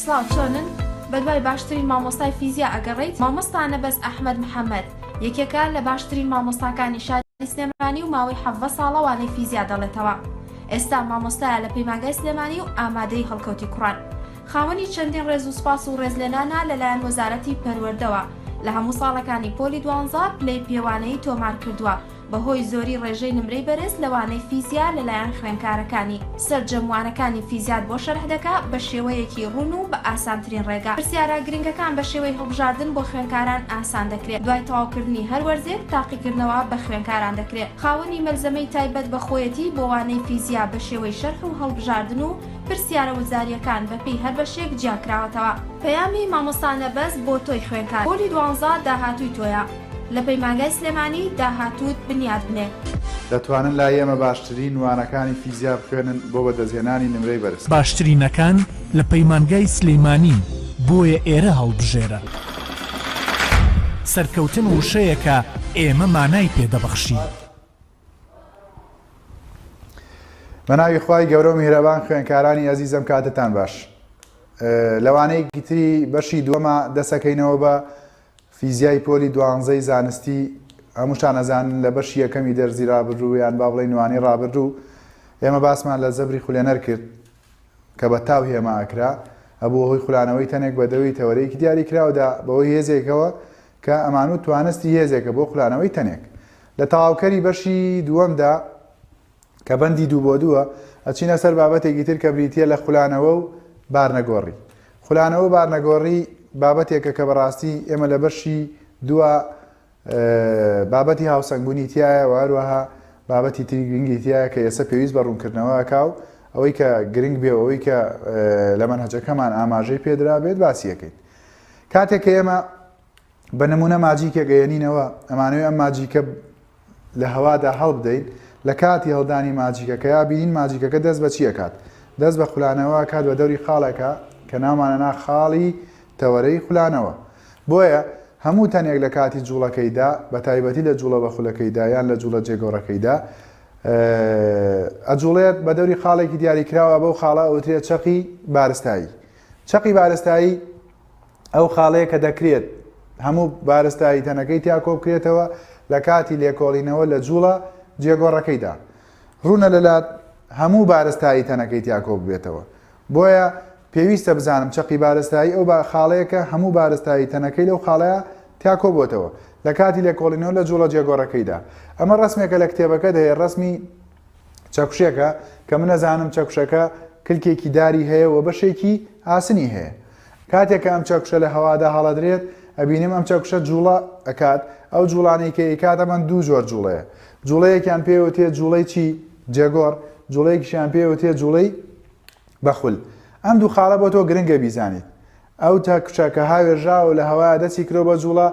سڵاو چۆنن؟ بەدوای باشترین مامۆستای فیزیا ئەگەڕێیت؟ مامۆستا نەبەز ئەحمەد محەمەد یەکێکە لە باشترین مامۆستاکانی شاری سلێمانی و ماوەی 17 ساڵە وانەی فیزیا دەڵێتەوە. ئێستا مامۆستایە لە پەیمانگای سلێمانی و ئامادەی هەڵکەوتی کوڕان. خاوەنی چەندین ڕێز و سوپاس و ڕێزلێنانە لەلایەن وەزارەتی پەروەردەوە. لە هەموو ساڵەکانی پۆلی دوانزە پلەی پێوانەیی تۆمار کردووە. بەهۆی زۆری ڕێژەی نمرەی بەرز لە وانەی فیزیا لەلایەن خوێنکارەکانی، سەرجەم وانەکانی فیزیات بۆ شەرح دەکا بە شێوەیەکی ڕوون و بە ئاسانترین ڕێگا. پرسیارە گرنگەکان بە شێوەی هەڵبژاردن بۆ خوێنکاران ئاسان دەکرێ. دوای تەواوکردنی هەر وەرزێک تاقیکردنەوە بە خوێنکاران دەکرێ. خاوەنی مەلزەمەی تایبەت بە خۆیەتی بۆ وانەی فیزیا بە شێوەی شەرح و هەڵبژاردن و پرسیارە وزارییەکان بە پێی هەر بەشێک جیاکراوەتەوە. پەیامی مامۆستا نەبەز بۆ تۆی خوێنکار، پۆلی دوانزە داهاتووی تۆیە. لە پەیمانگای سلێمانی داهاتووت بنیات بنێ. دەتوانن لای ئێمە باشترین وانەکانی فیزیا بخوێنن بۆ بەدەستهێنانی نمرەی بەرز. باشترینەکان لە پەیمانگای سلیمانین بۆیە ئێرە هەڵبژێرە. سەرکەوتن وشەیەکە ئێمە مانای پێ دەبەخشین. بەناوی خوای گەورە و میهرەبان خوێنکارانی ئەزیزم کاتتان باش. لەوانەیەکی تری بەشی دووەمە دەسەکەینەوە بە فیزیای پۆلی دوانزەی زانستی هەمووشتان ئەزانن لە بەشی یەکەمی دەرزی ڕابردوو یان با بڵێین وانەی ڕابردوو ئێمە باسمان لە زەبری خولێنەر کرد کە بە تاو هێما ئەکرا ئەبووە هۆی خولانەوەی تەنێک بە دەوری تەوەرەیەکی دیاریکراودا بەوەی هێزێکەوە کە ئەمانوت توانستی هێزێکە بۆ خولانەوەی تەنێک لە تەواوکەری بەشی دووەمدا کە بەندی دوو بۆ دووە، ئەچینە سەر بابەتێکی تر کە بریتییە لە خولانەوە و بارنەگۆڕی. خولانەوە و بارنەگۆڕی بابەتێکە کە بەڕاستی ئێمە لە بەشی دووە بابەتی هاوسەنگبوونی تیایە و هەروەها بابەتی تری گرنگی تیایە کە ئێستا پێویست بە ڕوونکردنەوە ئەکا و ئەوەی کە گرنگ بێ و ئەوەی کە لە مەنهەجەکەمان ئاماژەی پێدرابێت باسی ئەکەین. کاتێک کە ئێمە بە نمونە ماجیکێک ئەیەنینەوە ئەمانەوێ ئەم ماجیکە لە هەوادا هەڵبدەین لە کاتی هەڵدانی ماجیکەکەیا بینین ماجیکەکە دەست بە چی ئەکات دەست بە خولانەوە ئەکات بە دەوری خاڵێکا کە ناومانە نا خاڵی تەوەرەی خولانەوە بۆیە هەموو تەنێک لە کاتی جوڵەکەیدا بە تایبەتی لە جوڵە بە خولەکەیدا یان لە جوڵە جێگۆڕەکەیدا ئەجوڵێت بە دەوری خاڵێکی دیاریکراوە بەو خاڵە ئەوترێت چەقی بارستایی چەقی بارستایی ئەو خاڵەیە کە دەکرێت هەموو بارستایی تەنەکەی تیا کۆبکرێتەوە لە کاتی لێکۆڵینەوە لە جوڵە جێگۆڕەکەیدا. ڕوونە لەلات هەموو بارستایی تەنەکەی تیا کۆببێتەوە. بۆیە پێویستە بزانم چەقی بارستایی ئەو خاڵەیە کە هەموو بارستایی تەنەکەی لەو خاڵەیا تیا کۆبۆتەوە لە کاتی لێکۆڵینەوە لە جوڵە جێگۆڕەکەیدا. ئەمە ڕەسمێکە لە کتێبەکەت هەیە ڕەسمی چەکوشێکە کە من ئەزانم چەکوشەکە کلکێکی داری هەیە و بەشێکی ئاسنی هەیە. کاتێک کە ئەم چەکوشە لە هەوادا هەڵەدرێت ئەبینم ئەم چەکوشە جوڵە ئەکات، ئەو جوڵانەی کە ئەیکات ئەمەن دوو جۆر جوڵەیە. جوڵەیەکیان پێ وترێت جوڵەی چی؟ جێگۆڕ، جوڵەیەکیشیان پێ وترێت جوڵەی بە خول. ئەم دوو خاڵە بۆ تۆ گرنگە بیزانیت. ئەو چەکوشە کە هاوێژراوە و لە هەوایا دەستی کردوە بە جوڵە،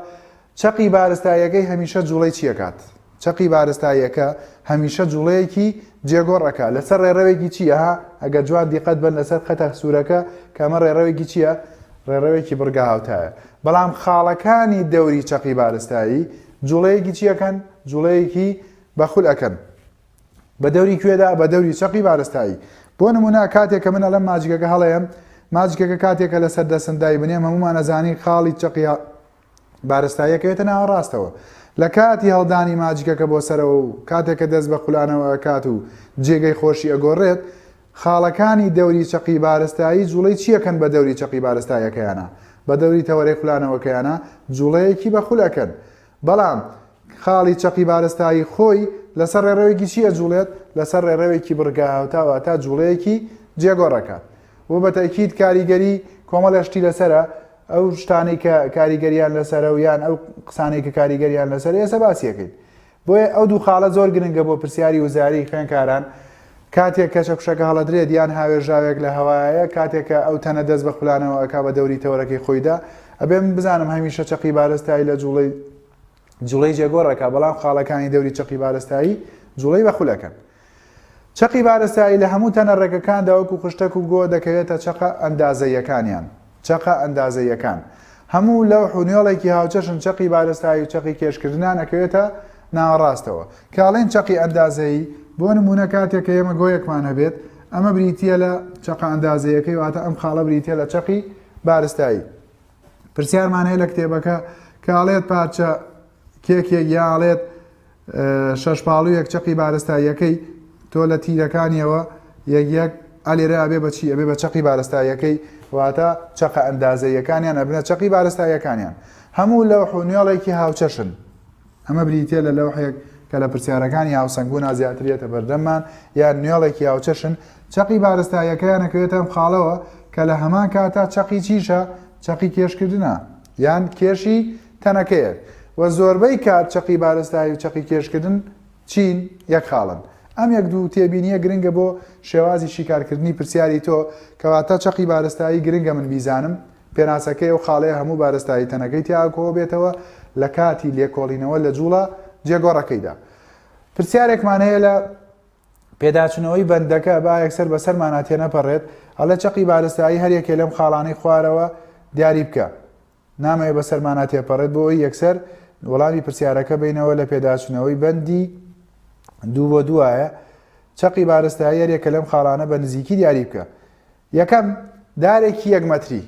چەقی بارستاییەکەی هەمیشە جوڵەی چی ئەکات؟ چەقی بارستاییەکە هەمیشە جوڵەیەکی جێگۆڕ ئەکا لەسەر ڕێڕەوێکی چی؟ ئەها ئەگەر جوان دیقەت بەن لەسەر خەتە سوورەکە کە ئەمە ڕێڕەوێکی چییە؟ ڕێڕەوێکی بڕگە هاوتایە. بەڵام خاڵەکانی دەوری چەقی بارستایی جوڵەیەکی چی ئەکەن؟ جوڵەیەکی بە خول ئەکەن. بە دەوری کوێدا؟ بە دەوری چەقی بارستایی. بۆ نموونە کاتێک کە من ئەڵێم ماجیکەکە هەڵەیەم، ماجیکەکە کاتێک کە لەسەر دەستم دایبنێم هەموومان ئەزانین خاڵی چەقی بارستاییەکە یەتە ناوەڕاستەوە. لە کاتی هەڵدانی ماجیکەکە بۆ سەرەوە و کاتێک کە دەست بە خولانەوە ئەکات و جێگەی خۆشی ئەگۆڕێت، خاڵەکانی دەوری چەقی بارستایی جوڵەی چی ئەکەن بە دەوری چەقی بارستاییەکەیانا؟ بە دەوری تەوەرەی خولانەوەکەیانا جوڵەیەکی بە خول ئەکەن. بەڵام خاڵی چەقی بارستایی خۆی لەسەر ڕێڕەوێکی چی ئەجوڵێت؟ لەسەر ڕێڕەوێکی بڕگە هاوتا واتا جوڵەیەکی جێگۆڕ ئەکات. و بە تەئکید کاریگەری کۆمەڵێ شتی لەسەرە، ئەو شتانەی کە کاریگەریان لەسەرە و یان ئەو قسانەی کە کاریگەریان لەسەرە ئێستا باسی ئەکەین. بۆیە ئەو دوو خاڵە زۆر گرنگە بۆ پرسیاری وزاری خوێنکاران، کاتێک کە چەکوشەکە هەڵەدرێت یان هاوێژراوێک لە هەوایە، کاتێک کە ئەو تەنە دەست بە خولانەوە ئەکا بە دەوری تەوەرەکەی خۆیدا، ئەبێ من بزانم هەمیشە چەقی بارستایی لە جوڵەی جوڵەی جێگۆڕ ئەکا، بەڵام خاڵەکانی دەوری چەقی بارستایی جوڵەی بە خول ئەکەن. چەقی بارستایی لە هەموو تەنە ڕێکەکاندا وەکو خشتەک و گۆ دەکەوێتە چەقە ئەندازەییەکانیان. چەقە ئەندازەییەکان. هەموو لەوح و نێڵێکی هاوچەشن چەقی بارستایی و چەقی کێشکردنیان ئەکەوێتە ناوەڕاستەوە. کە ئەڵێین چەقی ئەندازەیی، بۆ نموونە کاتێک کە ئێمە گۆیەکمان هەبێت، ئەمە بریتییە لە چەقە ئەندازەیەکەی واتە ئەم خاڵە بریتییە لە چەقی بارستایی. پرسیارمان هەیە لە کتێبەکە کە ئەڵێت پارچە کێکێک یا ئەڵێت شەشپاڵویەک چەقی بارستاییەکەی تۆ لە تیرەکانیەوە یەک یەک ئەلێرە ئەبێ بە چی ئەبێ بە چەقی بارستاییەکەی واتە چەقە ئەندازەیەکانیان ئەبنە چەقی بارستاییەکانیان هەموو لەوح و نوێڵێکی هاوچەشن ئەمە بریتیە لە لەوحێک کە لە پرسیارەکانی هاوسەنگبوونا زیاتر یەتە بەردەممان یان نوێڵێکی هاوچەشن چەقی بارستاییەکەیان ئەکەوێتە ئەم خاڵەوە کە لە هەمان کاتا چەقی چیشە چەقی کێشکردنە یان کێشی تەنەکەیەک و زۆربەی کات چەقی بارستایی و چەقی کێشکردن چین یەک خاڵن. ئەم یەک دوو تێبینیە گرنگە بۆ شێوازی شیکارکردنی پرسیاری تۆ، کەواتە چەقی بارستایی گرنگە من بیزانم، پێناسەکەی ئەو خاڵەیە هەموو بارستایی تەنەکەی تیا کۆبێتەوە لە کاتی لێکۆڵینەوە لە جوڵە جێگۆڕەکەیدا. پرسیارێکمان هەیە لە پێداچونەوەی بەندەکە با یەکسەر بەسەرمانا تێنەپەڕێت، ئەڵێ چەقی بارستایی هەر یەکێ لەم خاڵانەی خوارەوە دیاری بکە. نامەوێ بەسەرمانا تێپەڕێت بۆ ئەوەی یەکسەر وەڵامی پرسیارەکە بینەوە لە پێداچوونەوەی بەندی دوو بۆ دوایە چەقی بارستایی هەریەکە لەم خاڵانە بە نزیکی دیاری بکە یەکەم دارێکی یەک مەتری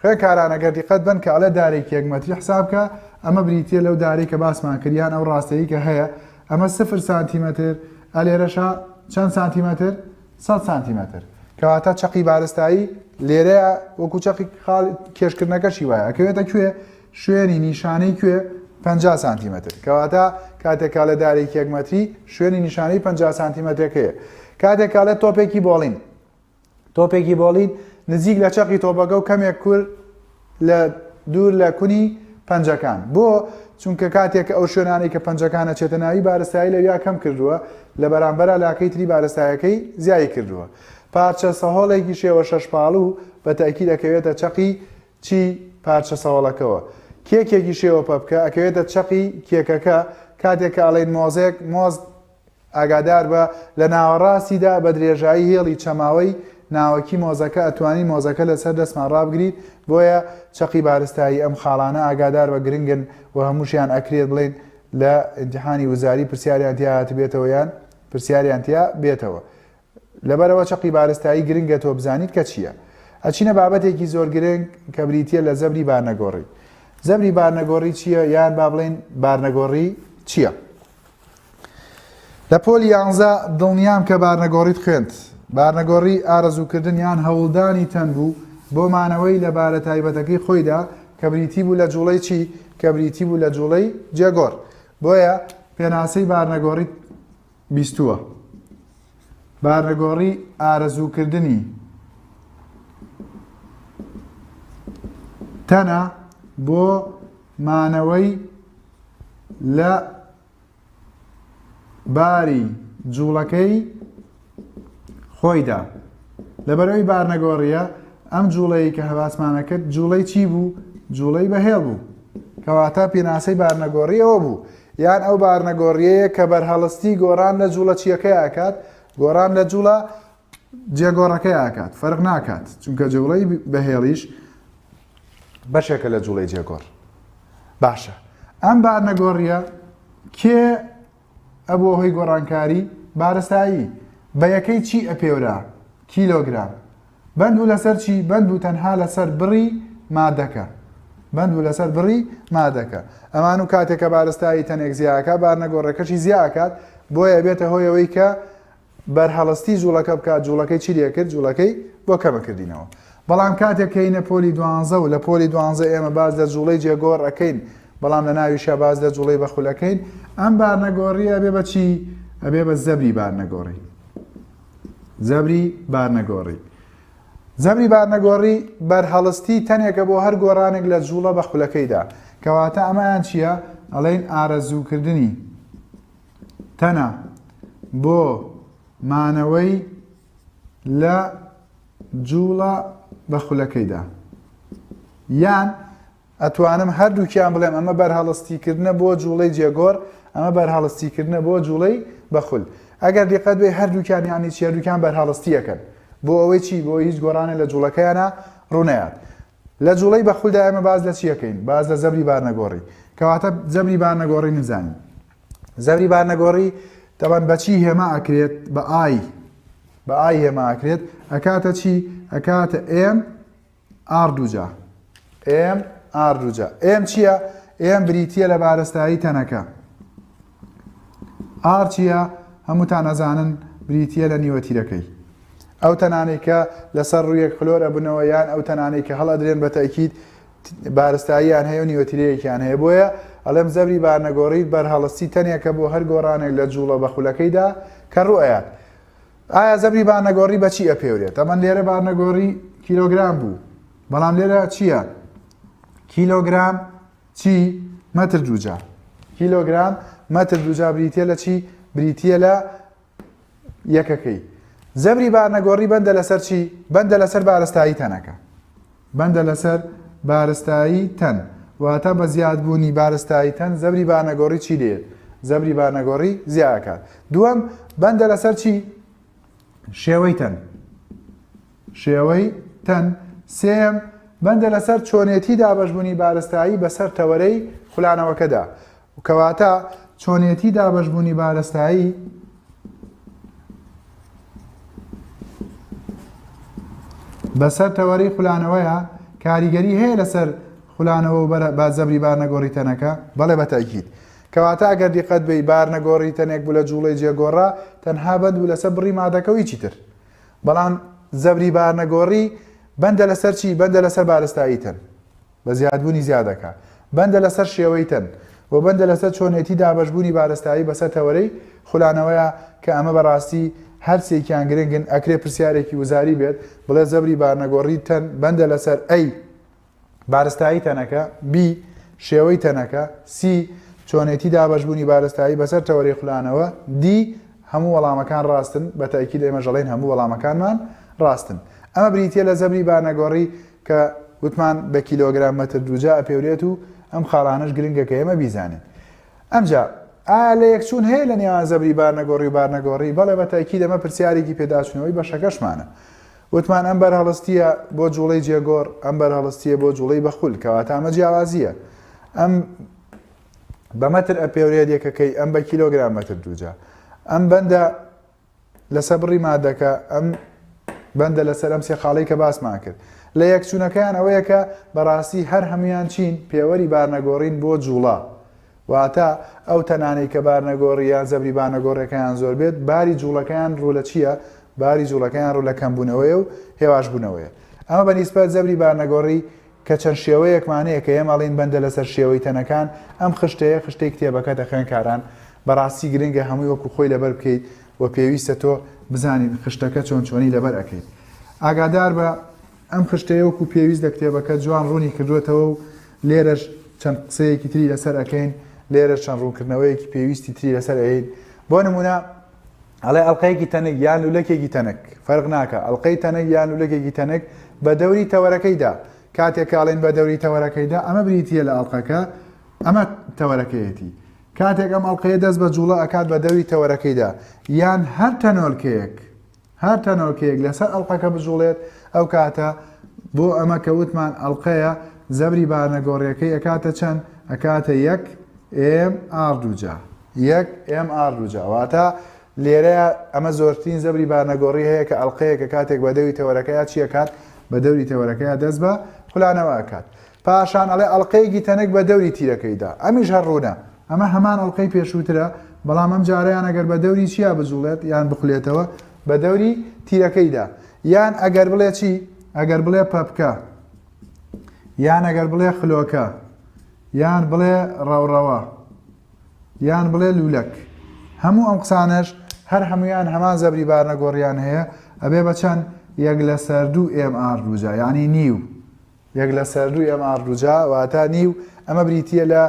خوێنکارانە گەر دیقەت بن کە ئەڵێ دارێکی یەک مەتری حساب کە ئەمە بریتە لەو دارەی کە باسمان کردیان ئەو ڕاستەیە کە هەیە ئەمە سفر سانتیمەتر ئەلێرەشە چەند سانتیمەتر 100 سانتیمەتر. کەواتە چەقی بارستایی لێرەیە وەکو چەقی خاڵ کێشکردنەکەشی وایە ئەکەوێتە کوێ؟ شوێنی نیشانەی کوێ؟ 50 سانتیمەتر. کەواتە کاتێک کاڵێ دارێکی یەک مەتری شوێنی نیشانەی 50 سانتیمەترەکەیە. کاتێک کاڵێ تۆپێکی بۆڵین تۆپێکی بۆڵین نزیک لە چەقی تۆپەکە و کەمێک کور لە دوور لە کونی پەنجەکان. بۆ؟ چونکە کاتێک کە ئەو شوێنانەی کە پەنجەکان ئەچێتە ناوی بارستایی لەویا کەم کردووە، لە بەرامبەرا لاکەی تری بارستایەکەی زیای کردووە. پارچە سەهۆڵێکی شێوە شەشپاڵو بە تەئکید ئەکەوێتە چەقی چی پارچە سەهۆڵەکەوە. کێکێکی شێوە پەپکە ئەکەوێتە چەقی کێکەکە، کاتێک کە ئەڵێین مۆزێک، مۆز، ئاگاداربە، لە ناوەڕاستیدا بە درێژایی هێڵی چەماوەی ناوەکی مۆزەکە ئەتوانین مۆزەکە لەسەر دەستمان ڕابگریت، بۆیە چەقی بارستایی ئەم خاڵانە ئاگاداربە گرنگن و هەمووشیان ئەکرێت بڵێین لە ئیمتیحانی وزاری پرسیاریان تیا هاتبێتەوە یان پرسیاریان تیا بێتەوە. لەبەرئەوە چەقی بارستایی گرنگە تۆ بزانیت کە چییە. ئەچینە بابەتێکی زۆر گرنگ کە بریتییە لە زەبری بارنەگۆڕی. زەبری بارنەگۆڕی چییە یان با بڵێین بارنەگۆڕی چییە؟ لە پۆلی یانزە دڵنیام کە بارنەگۆڕیت خوێند. بارنەگۆڕی ئارەزووکردن یان هەوڵدانی تەن بوو بۆ مانەوەی لە بارە تایبەتەکەی خۆیدا کە بریتی بوو لە جوڵەی چی؟ کە بریتی بوو لە جوڵەی جێگۆڕ. بۆیە پێناسەی بارنەگۆڕیت بیستووە. بارنەگۆڕی ئارەزووکردنی تەنە بۆ مانەوەی لە باری جوڵەکەی خۆیدا. لەبەرئەوەی بارنەگۆڕییە، ئەم جوڵەیەی کە باسمانە کرد جوڵەی چی بوو؟ جوڵەی بەهێڵ بوو. کەواتە پێناسەی بارنەگۆڕی ئەوە بوو. یان ئەو بارنەگۆڕیەیە کە بەرهەڵستی گۆڕان لە جوڵە چییەکەی ئەکات، گۆڕان لە جوڵە جێگۆڕەکەی ئەکات، فەرق ناکات، چونکە جوڵەی بەهێڵیش بەشێکە لە جوڵەی جێگۆڕ. باشە ئەم بارنەگۆڕیە کێ ئەبووە هۆی گۆڕانکاری بارستایی؟ بە یەکەی چی ئەپێورا؟ کیلۆگرام. بەند بوو لەسەر چی؟ بەند بوو تەنها لەسەر بڕی مادەکە. بەند بوو لەسەر بڕی مادەکە. ئەمان و کاتێک کە بارستایی تەنێک زیا ئەکات بارنەگۆڕەکەشی زیا ئەکات، بۆیە ئەبێتە هۆی ئەوەی کە بەرهەڵستی جوڵەکە بکات، جوڵەکەی چی لێکرد؟ جوڵەکەی بۆ کەمەکردینەوە. بەڵام کاتێک کەینە پۆلی دوانزە و لە پۆلی دوانزە ئێمە باس لە جوڵەی جێگۆڕ ئەکەین، بەڵام لە ناویشیا باس لە جوڵەی بەخول ئەکەین، ئەم بارنەگۆڕیە ئەبێ بە چی؟ ئەبێ بە زەبری بارنەگۆڕی. زەبری بارنەگۆڕی. زەبری بارنەگۆڕی بەرهەڵستی تەنێکە بۆ هەر گۆڕانێک لە جوڵە بە خولەکەیدا. کەواتە ئەمەیان چییە؟ ئەڵێین ئارەزووکردنی تەنە بۆ مانەوەی لە جوڵە بە خولەکەیدا. یان ئەتوانم هەردووکیان بڵێم ئەمە بەرهەڵستیکردنە بۆ جوڵەی جێگۆڕ، ئەمە بەرهەڵستیکردنە بۆ جوڵەی بەخول. ئەگەر دیقەت بەی هەردووکیان یانی چی هەردووکیان بەرهەڵستیەکەن. بۆ ئەوەی چی؟ بۆ ئەوەی هیچ گۆڕانێ لە جوڵەکەیانا ڕوونەیات. لە جوڵەی بەخولدا ئێمە باس لە چی ئەکەین؟ باس لە زەبری بارنەگۆڕی. کەواتە زەبری بارنەگۆڕی نزانین. زەبری بارنەگۆڕی تەبەن بە چی هێما ئەکرێت؟ بە I. بە I هێما ئەکرێت، ئەکاتە چی؟ ئەکاتە M R دووجا. M R دووجا. M چییە؟ M بریتییە لە بارستایی تەنەکە. R چییە؟ هەمووتان ئەزانن بریتییە لە نیوە تیرەکەی. ئەو تەنانەی کە لەسەر ڕوویەک خلۆر ئەبنەوە یان ئەو تەنانەی کە هەڵئەدرێن بە تەئکید بارستاییان هەیە و نیوەتیرەیەکیان هەیە بۆیە ئەڵێم زەبری بارنەگۆڕی بەرهەڵستی تەنێکە بۆ هەر گۆڕانێک لە جوڵە بە خولەکەیدا کە ڕوئەیات ئایا زەبری بارنەگۆڕی بە چی ئەپێورێت ئەمە لێرە بارنەگۆڕی کیلۆگرام بوو بەڵام لێرە چییە کیلۆگرام چی مەتر دووجا کیلۆگرام مەتر دووجا بریتە لە چی بریتە لە یەکەکەی. زەبری بارنەگۆڕی بەندە لەسەر چی؟ بەندە لەسەر بارستایی تەنەکە. بەندە لەسەر بارستایی تەن. واتە بە زیادبوونی بارستایی تەن زەبری بارنەگۆڕی چی لێت؟ زەبری بارنەگۆڕی زیا ئەکات. دووەم، بەندە لەسەر چی؟ شێوەی تەن. شێوەی تەن. سێیەم، بەندە لەسەر چۆنێتی دابەشبوونی بارستایی بەسەر تەوەرەی خولانەوەکەدا. کەواتە چۆنێتی دابەشبوونی بارستایی بەسەر تەوەرەی خولانەوەیە کاریگەری هەیە لەسەر خولانەوە و بە زەبری بارنەگۆڕی تەنەکە؟ بەڵێ بە تەئکید. کەواتە ئەگەر دیقەت بەی بارنەگۆڕی تەنێک بوو لە جوڵەی جێگۆڕا تەنها بەند بوو لەسەر بڕی مادەکە و هیچی تر. بەڵام زەبری بارنەگۆڕی بەندە لەسەر چی؟ بەندە لەسەر بارستایی تەن. بە زیادبوونی زیادەکە. بەندە لەسەر شێوەی تەن. و بەندە لەسەر چۆنێتی دابەشبوونی بارستایی بەسەر تەوەرەی خولانەوەیا کە ئەمە بەڕاستی هەرسێکیان گرنگن ئەکرێ پرسیارێکی وزاری بێت بڵێ زەبری بارنەگۆڕی تەن بەندە لەسەر A بارستایی تەنەکە، B شێوەی تەنەکە، C چۆنێتی دابەشبوونی بارستایی بەسەر تەوەرەی خولانەوە، D هەموو وەڵامەکان ڕاستن، بە تەئکید ئێمەش ئەڵێین هەموو وەڵامەکانمان ڕاستن. ئەمە بریتییە لە زەبری بارنەگۆڕی کە وتمان بە کیلۆگرام مەتر دووجا ئەپێورێت و ئەم خاڵانەش گرنگە کە ئێمە بیزانین. ئەمجا ئایا لەیەکچوون هەیە لە نێوان زەبری بارنەگۆڕی و بارنەگۆڕی؟ بەڵێ بە تەئکید ئەمە پرسیارێکی پێداچوونەوەی بەشەکەشمانە. وتمان ئەم بەرهەڵستییە بۆ جوڵەی جێگۆڕ، ئەم بەرهەڵستییە بۆ جوڵەی بە خول، کەواتە ئەمە جیاوازییە. ئەم بە مەتر ئەپێورێت یەکەکەی، ئەم بە کیلۆگرام مەتر دووجا. ئەم بەندە لەسەر بڕی مادەکە، ئەم بەندە لەسەر ئەم سێ خاڵەی کە باسمان کرد. لە یەکچوونەکەیان ئەوەیە کە بەڕاستی هەر هەموویان چین؟ پێوەری بارنەگۆڕین بۆ جوڵە. واتە ئەو تەنانەی کە بارنەگۆڕی یان زەبری بارنەگۆڕێکەیان زۆر بێت، باری جوڵەکەیان ڕوو لە چییە؟ باری جوڵەکەیان ڕوو لە کەمبوونەوەیە و هێواشبوونەوەیە. ئەمە بە نیسبەت زەبری بارنەگۆڕی کە چەند شێوەیەکمان هەیە کە ئێمە ئەڵێین بەندە لەسەر شێوەی تەنەکان، ئەم خشتەیە خشتەی کتێبەکەتە خوێندکاران، بەڕاستی گرنگە هەمووی وەکو خۆی لەبەر بکەیت و پێویستە تۆ بزانیت خشتەکە چۆن چۆنی لەبەر ئەکەیت. ئاگاداربە ئەم خشتەیە وەکو پێویست لە کتێبەکە جوان ڕوونی کردووەتەوە و لێرەش چەند قسەیەکی تری لەسەر ئەکەین، لێرەش چەند ڕوونکردنەوەیەکی پێویستی تری لەسەر ئەیەین. بۆ نموونە ئەڵێ ئەڵقەیەکی تەنک یان لولەکێکی تەنک، فەرق ناکا، ئەڵقەی تەنک یان لولەکێکی تەنک بە دەوری تەوەرەکەیدا، کاتێک کە ئەڵێین بە دەوری تەوەرەکەیدا ئەمە بریتییە لە ئەڵقەکە، ئەمە تەوەرەکەیەتی. کاتێک ئەم ئەڵقەیە دەست بە جووڵە ئەکات بە دەوری تەوەرەکەیدا یان هەر تەنۆلکەیەک، هەر تەنۆلکەیەک لەسەر ئەڵقەکە بجوڵێت ئەو کاتە بۆ ئەمە کە وتمان ئەڵقەیە زەبری بارنەگۆڕیەکەی ئەکاتە چەند؟ ئەکاتە یەک M R دووجا یەک M R دووجا واتە لێرەیە ئەمە زۆرترین زەبری بارنەگۆڕی هەیە کە ئەڵقەیەکە کاتێک بە دەوری تەوەرەکەیا چی ئەکات؟ بە دەوری تەوەرەکەیا دەست بە خولانەوە ئەکات پاشان ئەڵێ ئەڵقەیەکی تەنک بە دەوری تیرەکەیدا ئەمیش هەر ڕوونە ئەمە هەمان ئەڵقەی پێشووترە بەڵام ئەم جارەیان ئەگەر بە دەوری چیا بجوڵێت یان بخولێتەوە بە دەوری تیرەکەیدا یان ئەگەر بڵێ چی ئەگەر بڵێ پەپکە یان ئەگەر بڵێ خلۆکە یان بڵێ ڕەوڕەوە یان بڵێ لولەک هەموو ئەم قسانەش هەر هەمویان هەمان زەبری بارنەگۆڕیان هەیە ئەبێ بە چەند یەک لەسەر دوو M R دووجا یعنی نیو یەک لەسەر دوو M R دووجا واتە نیو، ئەمە بریتییە لە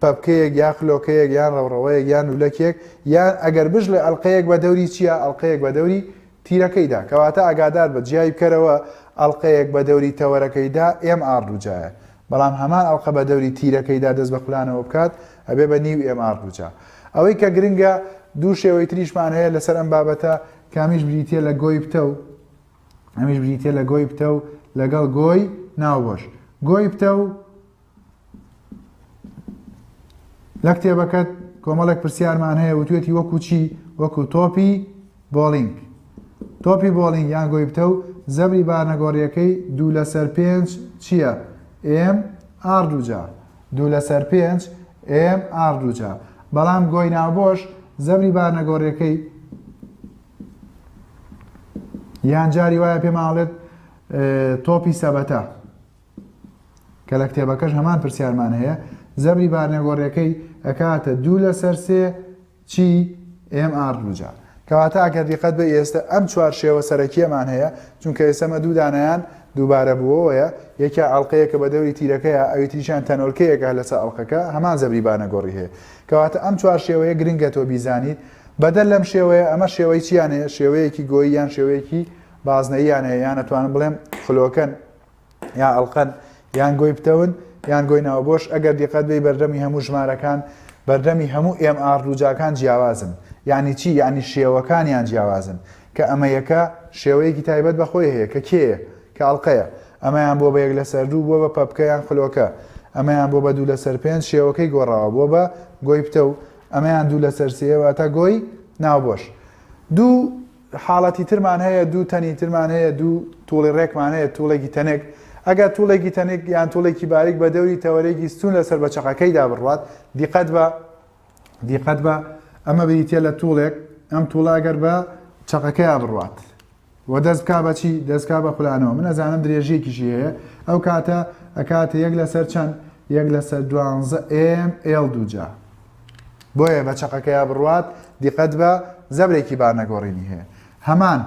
پەپکەیەک یا خلۆکەیەک یان ڕەوڕەوەیەک یان لولەکێک یان ئەگەر بشڵێ ئەڵقەیەک بە دەوری چیا ئەڵقەیەک بە دەوری تیرەکەیدا کەواتە ئاگادار بە جیای بکەرەوە ئەڵقەیەک بە دەوری تەوەرەکەیدا M R دووجایە بەڵام هەمان ئەڵقە بە دەوری تیرەکەیدا دەست بە خولانەوە بکات ئەبێ بە نیو M R دووجا ئەوەی کە گرنگە دوو شێوەی تریشمان هەیە لەسەر ئەم بابەتە کامیش بریتییە لە گۆی پتەو ئەمیش بریتیە لە گۆی پتەو لەگەڵ گۆی ناوبۆش. گۆی پتەو لە کتێبەکەت کۆمەڵێک پرسیارمان هەیە وتوێتی وەکو چی؟ وەکو تۆپی بۆڵینگ. تۆپی بۆڵینگ یان گۆی پتەو زەبری بارنەگۆڕیەکەی دوو لەسەر پێنج چییە؟ ئێم ئاڕ دووجا. دوو لەسەر پێنج ئێم ئاڕ دووجا. بەڵام گۆی ناوبۆش زەبری بارنەگۆڕیەکەی یان جاری وایە پێمان ئەڵێت تۆپی سەبەتە کە لە کتێبەکەش هەمان پرسیارمان هەیە زەبری بارنەگۆڕیەکەی ئەکاتە دوو لەسەر سێ چی ئێم ئاڕ دووجا. کەواتە ئەگەر دیقەت بەی ئێستە ئەم چوار شێوە سەرەکیەمان هەیە چونکە ئێستە مە دوو دانەیان دووبارە بووەوەیە یەکیا ئەڵقەیەکە بە دەوری تیرەکەیا ئەوی تریشیان تەنۆلکەیەکە لەسەر ئەڵقەکە هەمان زەبری بانەگۆڕی هەیە کەواتە ئەم چوار شێوەیە گرنگە تۆ بیزانیت بەدەر لەم شێوەیە ئەمە شێوەی چیان هەیە شێوەیەکی گۆیی یان شێوەیەکی بازنەییان هەیە یان ئەتوانم بڵێم خلۆکەن یا ئەڵقەن یان گۆی پتەون یان گۆی ناوبۆش ئەگەر دیقەت بەی بەردەمی هەموو ژمارەکان بەردەمی هەموو ئێم ئاڕ دووجاکان جیاوازن یعنی چی یعنی شێوەکانیان جیاوازن کە ئەمە یەکە شێوەیەکی تایبەت بە خۆی هەیە کە کێیە کە ئەڵقەیە ئەمەیان بۆ بە یەک لەسەر دوو بووە بە پەپکە یان خلۆکە ئەمەیان بۆ بە دوو لەسەر پێنج شێوەکەی گۆڕاوە بووە بە گۆی پتەو ئەمەیان دوو لەسەر سێ واتە گۆی ناوبۆش دوو حاڵەتی ترمان هەیە، دوو تەنی ترمان هەیە، دوو توڵی ڕێکمان هەیە، توڵێکی تەنک، ئەگەر توڵێکی تەنک یان توڵێکی باریک بە دەوری تەوەرەیەکی ستوون لەسەر بە چەقەکەیدا بڕوات، دیقەت بە، دیقەت بە، ئەمە بریتیە لە توڵێک، ئەم توڵە ئەگەر بە چەقەکەیا بڕوات و دەست بکا بە چی؟ دەست بکا بە خولانەوە، من ئەزانم درێژیەکیشی هەیە، ئەو کاتە ئەکاتە یەک لەسەر چەند؟ یەک لەسەر دوانزە ئێم ئێڵ دووجا. بۆیە بە چەقەکەیا بڕوات دیقەت بە زەبرێکی بارنەگۆڕینی هەیە هەمان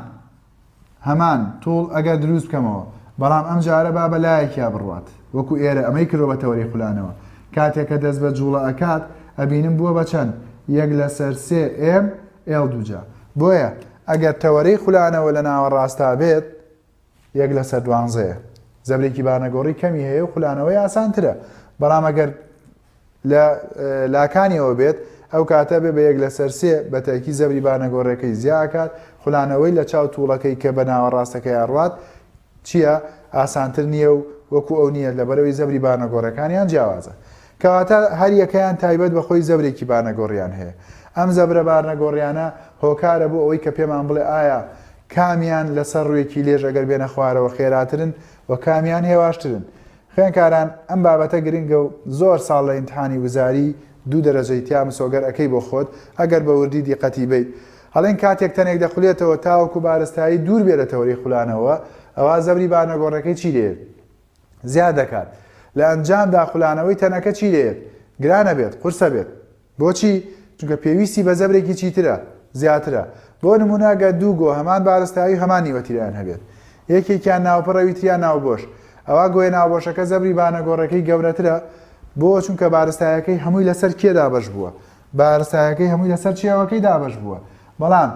هەمان توڵ ئەگەر دروست بکەمەوە بەڵام ئەم جارە با بە لایەکیا بڕوات وەکو ئێرە ئەمەی کردوە بە تەوەرەی خولانەوە کاتێک کە دەست بە جوڵە ئەکات ئەبینم بووە بە چەند یەک لەسەر سێ ئێم ئێڵ دووجا بۆیە ئەگەر تەوەرەی خولانەوە لە ناوەڕاستا بێت یەک لەسەر دوانزەیە زەبرێکی بارنەگۆڕی کەمی هەیە و خولانەوەی ئاسانترە بەڵام ئەگەر لە لاکانیەوە بێت ئەو کاتە بێ بە یەک لەسەر سێ بە تاکی زەبری بانەگۆڕێکەی زیاکات خولانەوەی لە چاو توڵەکەی کە بە ناوەڕاستەکەی ئەڕوات چییە ئاسانتر نییە و وەکو ئەو نییە لەبەرەوەی زەبری بانەگۆڕەکانیان جیاوازە کەواتە هەر یەکەیان تایبەت بە خۆی زەبرێکی بارنەگۆڕیان هەیە. ئەم زەبرە بارنەگۆڕیانە هۆکارە بۆ ئەوەی کە پێمان بڵێ ئایا کامیان لەسەر ڕوویەکی لێژ ئەگەر بێنە خوارەوە خێراترن و کامیان هێواشترن. خوێنکاران ئەم بابەتە گرنگە و زۆر ساڵ لە ئیمتحانی وزاری دوو دەرەجەی تیا مسۆگەر ئەکەی بۆ خۆت ئەگەر بە وردی دیقەتی بەیت. ئەڵێن کاتێک تەنێک دەخولێتەوە تاوەکو بارستایی دوور بێ لە تەوەرەی خولانەوە ئەوا زەبری بارنەگۆڕەکەی چی لێیەت؟ زیاد دەکات لە ئەنجامدا خولانەوەی تەنەکە چی لێیەت گرانە بێت قورسە بێت بۆچی چونکە پێویستی بە زەبرێکی چیترە زیاترە بۆ نمونە گەر دوو گۆ هەمان بارستایی و هەمان نیوەتیرەیان هەبێت یەکێکیان ناوپڕ ئەوی تریان ناوبۆش ئەوا گۆیە ناوبۆشەکە زەبری بانەگۆڕەکەی گەورەترە بۆ چونکە بارستایەکەی هەمووی لەسەر کێ دابەش بووە بارستایەکەی هەمووی لەسەر چیاوەکەی دابەش بووە بەڵام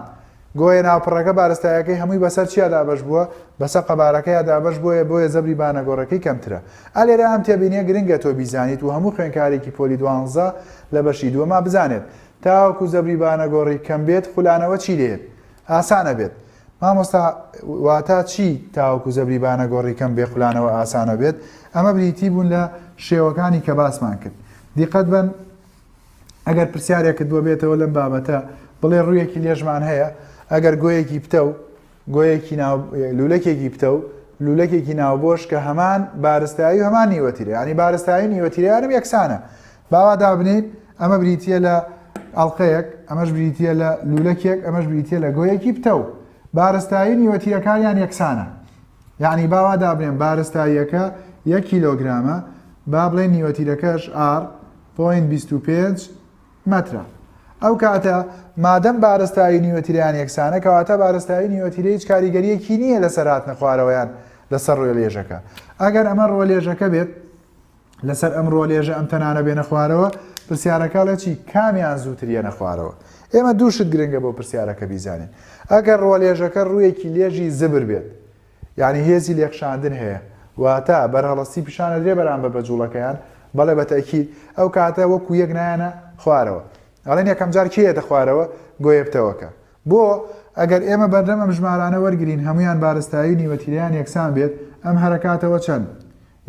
گۆیە ناوپڕەکە بارستایەکەی هەمووی بەسەر چیا دابەش بووە؟ بەسەر قەبارەکەیا دابەش بۆیە بۆیە زەبری بانەگۆڕەکەی کەمترە. ئا لێرە ئەم تێبینیە گرنگە تۆ بیزانیت و هەموو خوێنکارێکی پۆلی دوانزە لە بەشی دووەما بزانێت. تاوەکو زەبری بانەگۆڕی کەم بێت خولانەوە چی لێیەت؟ ئاسان ئەبێت. مامۆستا واتا چی تاوەکو زەبری بانەگۆڕی کەم بێ خولانەوە ئاسان ئەبێت؟ ئەمە بریتی بوون لە شێوەکانی کە باسمان کرد. دیقەت بەن. ئەگەر پرسیارێکت بۆ بێتەوە لەم بابەتە بڵێ ڕوویەکی لێژمان هەیە ئەگەر گۆیەکی پتەو گۆیەکی ناو لولەکێکی پتەو لولەکێکی ناوبۆش کە هەمان بارستایی و هەمان نیوەتیرە ینی بارستایی نیوەتیرەیانم یەکسانە باوا دابنین ئەمە بریتە لە ئەڵلقەیەک ئەمەش بریتە لە لولەکێک ئەمەش بریتە لە گۆیەکی پتەو بارستایی نیوەتیرەکانیان یەکسانە یعنی باوا دابنێن بارستاییەکە یەک کیلۆگرامە با بڵێن نیوەتیرەکەش ئار point 25 مەترە. ئەو کاتە مادەم بارستایی نیوەتیرەیان یەکسانە کەواتە بارستایی نیوەتیرە هیچ کاریگەریەکی نییە لەسەر هاتنە خوارەوەیان لەسەر ڕووە لێژەکە. ئەگەر ئەمە ڕووە لێژەکە بێت لەسەر ئەم ڕووە لێژە ئەم تەنانە بێنە خوارەوە پرسیارەکە ئەڵێ چی کامیان زووتر یەنە خوارەوە؟ ئێمە دوو شت گرنگە بۆ پرسیارەکە بیزانین ئەگەر ڕووە لێژەکە ڕوویەکی لێژی زبر بێت یانی هێزی لێکشاندن هەیە واتە بەرهەڵستی پیشان ئەدرێ بەرامبەر بە جوڵەکەیان بەڵێ بە تەئکید ئەو کاتە وەکو یەک نایەنە خوارەوە ئەڵێن یەکەم جار کێ یەتە خوارەوە گۆیە پتەوەکە بۆ ئەگەر ئێمە بەردەم ئەم ژمارانە وەرگرین هەمویان بارستایی و نیوەتیرەیان یەکسان بێت ئەم هەرەکاتەوە چەند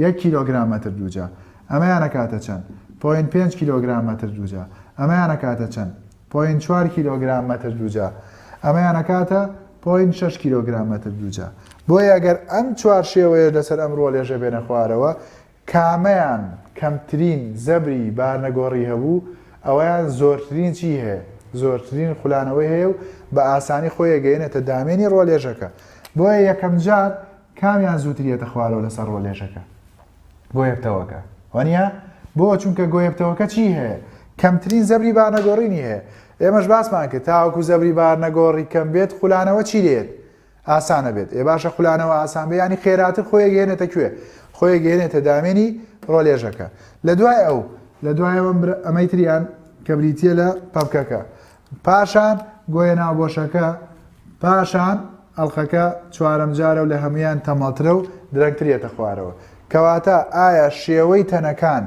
یەک کیلۆگرام مەتر دووجا ئەمەیان ئەکاتە چەند point پێنج کیلۆگرام مەتر دووجا ئەمەیان ئەکاتە چەند point چوار کیلۆگرام مەتر دووجا ئەمەیان ئەکاتە. point شەش کیلۆگرام مەتر دووجا. بۆیە ئەگەر ئەم چوارشێوەیەش لەسەر ئەم ڕووەلێژە بێنە خوارەوە، کامەیان کەمترین زەبری بارنەگۆڕی هەبوو، ئەوەیان زۆرترین چی هەیە؟ زۆرترین خولانەوەی هەیە و بە ئاسانی خۆی ئەگەیەنێتە دامێنی ڕووەلێژەکە. بۆیە یەکەمجار کامیان زووتر یەتە خوارەوە لەسەر ڕووەلێژەکە؟ گۆیەپتەوەکە. وانییە؟ بۆ؟ چونکە گۆیەپتەوەکە چی هەیە؟ کەمترین زەبری بارنەگۆڕینی هەیە. ئێمەش باسمان کرد تاوەکو زەبری بارنەگۆڕی کەم بێت خولانەوە چی لێت؟ ئاسانە بێت. ئێ باشە خولانەوە ئاسان بێ یانی خێراتر خۆی ئەگەیەنێتە کوێ؟ خۆی ئەگەیەنێتە دامێنی ڕۆلێژەکە. لە دوای ئەو لە دوای ئەوە ئەمەی تریان کە بریتییە لە پەپکەکە. پاشان گۆیە ناوبۆشەکە، پاشان ئەڵقەکە چوارەم جارە و لە هەموویان تەمەڵترە و درەنگتر یەتە خوارەوە. کەواتە ئایا شێوەی تەنەکان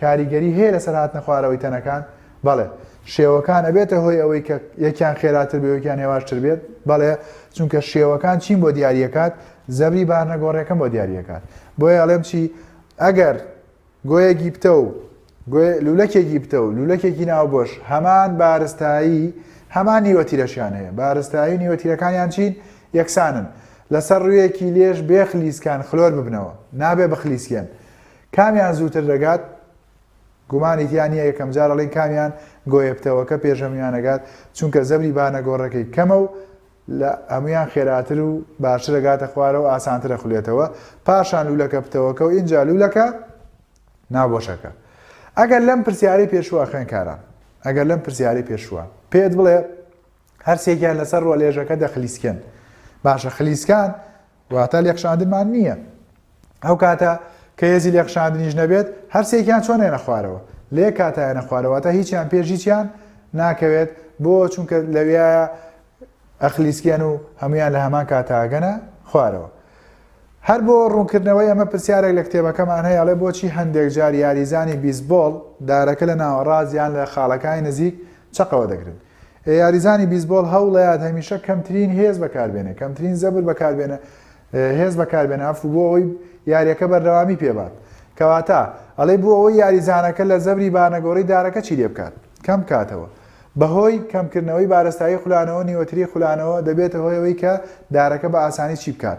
کاریگەری هەیە لەسەر هاتنە خوارەوەی تەنەکان؟ بەڵێ. شێوەکان ئەبێتە هۆی ئەوەی کە یەکیان خێراتر بێت یەکیان هێواشتر بێت؟ بەڵێ، چونکە شێوەکان چیم بۆ دیاریەکات؟ زەبری بارنەگۆڕیەکەم بۆ دیاریەکات. بۆیە ئەڵێم چی؟ ئەگەر گۆیەکی پتەو، گۆیە لولەکێکی پتەو، لولەکێکی ناوبۆش هەمان بارستایی، هەمان نیوەتیرەشیان هەیە. بارستایی و نیوەتیرەکانیان چین؟ یەکسانن. لەسەر ڕوویەکی لێژ بێ خلیسکان خلۆر ببنەوە. نابێ بخلیسکێن. کامیان زووتر دەگات؟ گومانی تیا نییە یەکەم جار ئەڵێین کامیان گۆیە پتەوەکە پێش هەموویان ئەگات، چونکە زەبری بانەگۆڕەکەی کەمە و لە هەموویان خێراتر و باشتر ئەگاتە خوارەوە و ئاسانتر ئەخولێتەوە، پاشان لوولەکە پتەوەکە و ئینجا لوولەکە ناوبۆشەکە. ئەگەر لەم پرسیارەی پێشووە خوێندکاران، ئەگەر لەم پرسیارەی پێشووە پێت بڵێ هەرسێکیان لەسەر ڕۆلێژەکە دەخلیسکێن، باشە خلیسکان واتە لێکشاندنمان نییە. ئەو کاتە کە هێزی لێکشاندنیش نەبێت هەرسێکیان چۆن ێنە خوارەوە؟ لە یەک کاتا ێنە خوارەوە، واتە هیچیان پێش هیچیان ناکەوێت. بۆ؟ چونکە لەویایە ئەخلیسکێن و هەمویان لە هەمان کاتا ئەگەنە خوارەوە. هەر بۆ ڕوونکردنەوەی ئەمە پرسیارێک لە کتێبەکەمان هەیە ئەڵێ بۆچی هەندێک جار یاریزانی بیسبۆڵ دارەکە لە ناوەڕاست یان لە خاڵەکانی نزیک چەقەوە دەگرن؟ ئێ یاریزانی بیسبۆڵ هەوڵەیات هەمیشە کەمترین هێز بەکاربێنێ، کەمترین زەبر بەکاربێنە، هێز بەکاربێنە عەفو بۆ ئەوەی یاریەکە بەردەوامی پێبات. کەواتە ئەڵێ بۆ ئەوەی یاریزانەکە لە زەبری بارنەگۆڕی دارەکە چی لێ بکات؟ کەم بکاتەوە. بەهۆی کەمکردنەوەی بارستایی خولانەوە نیوەتری خولانەوە دەبێتە هۆی ئەوەی کە دارەکە بە ئاسانی چی بکات؟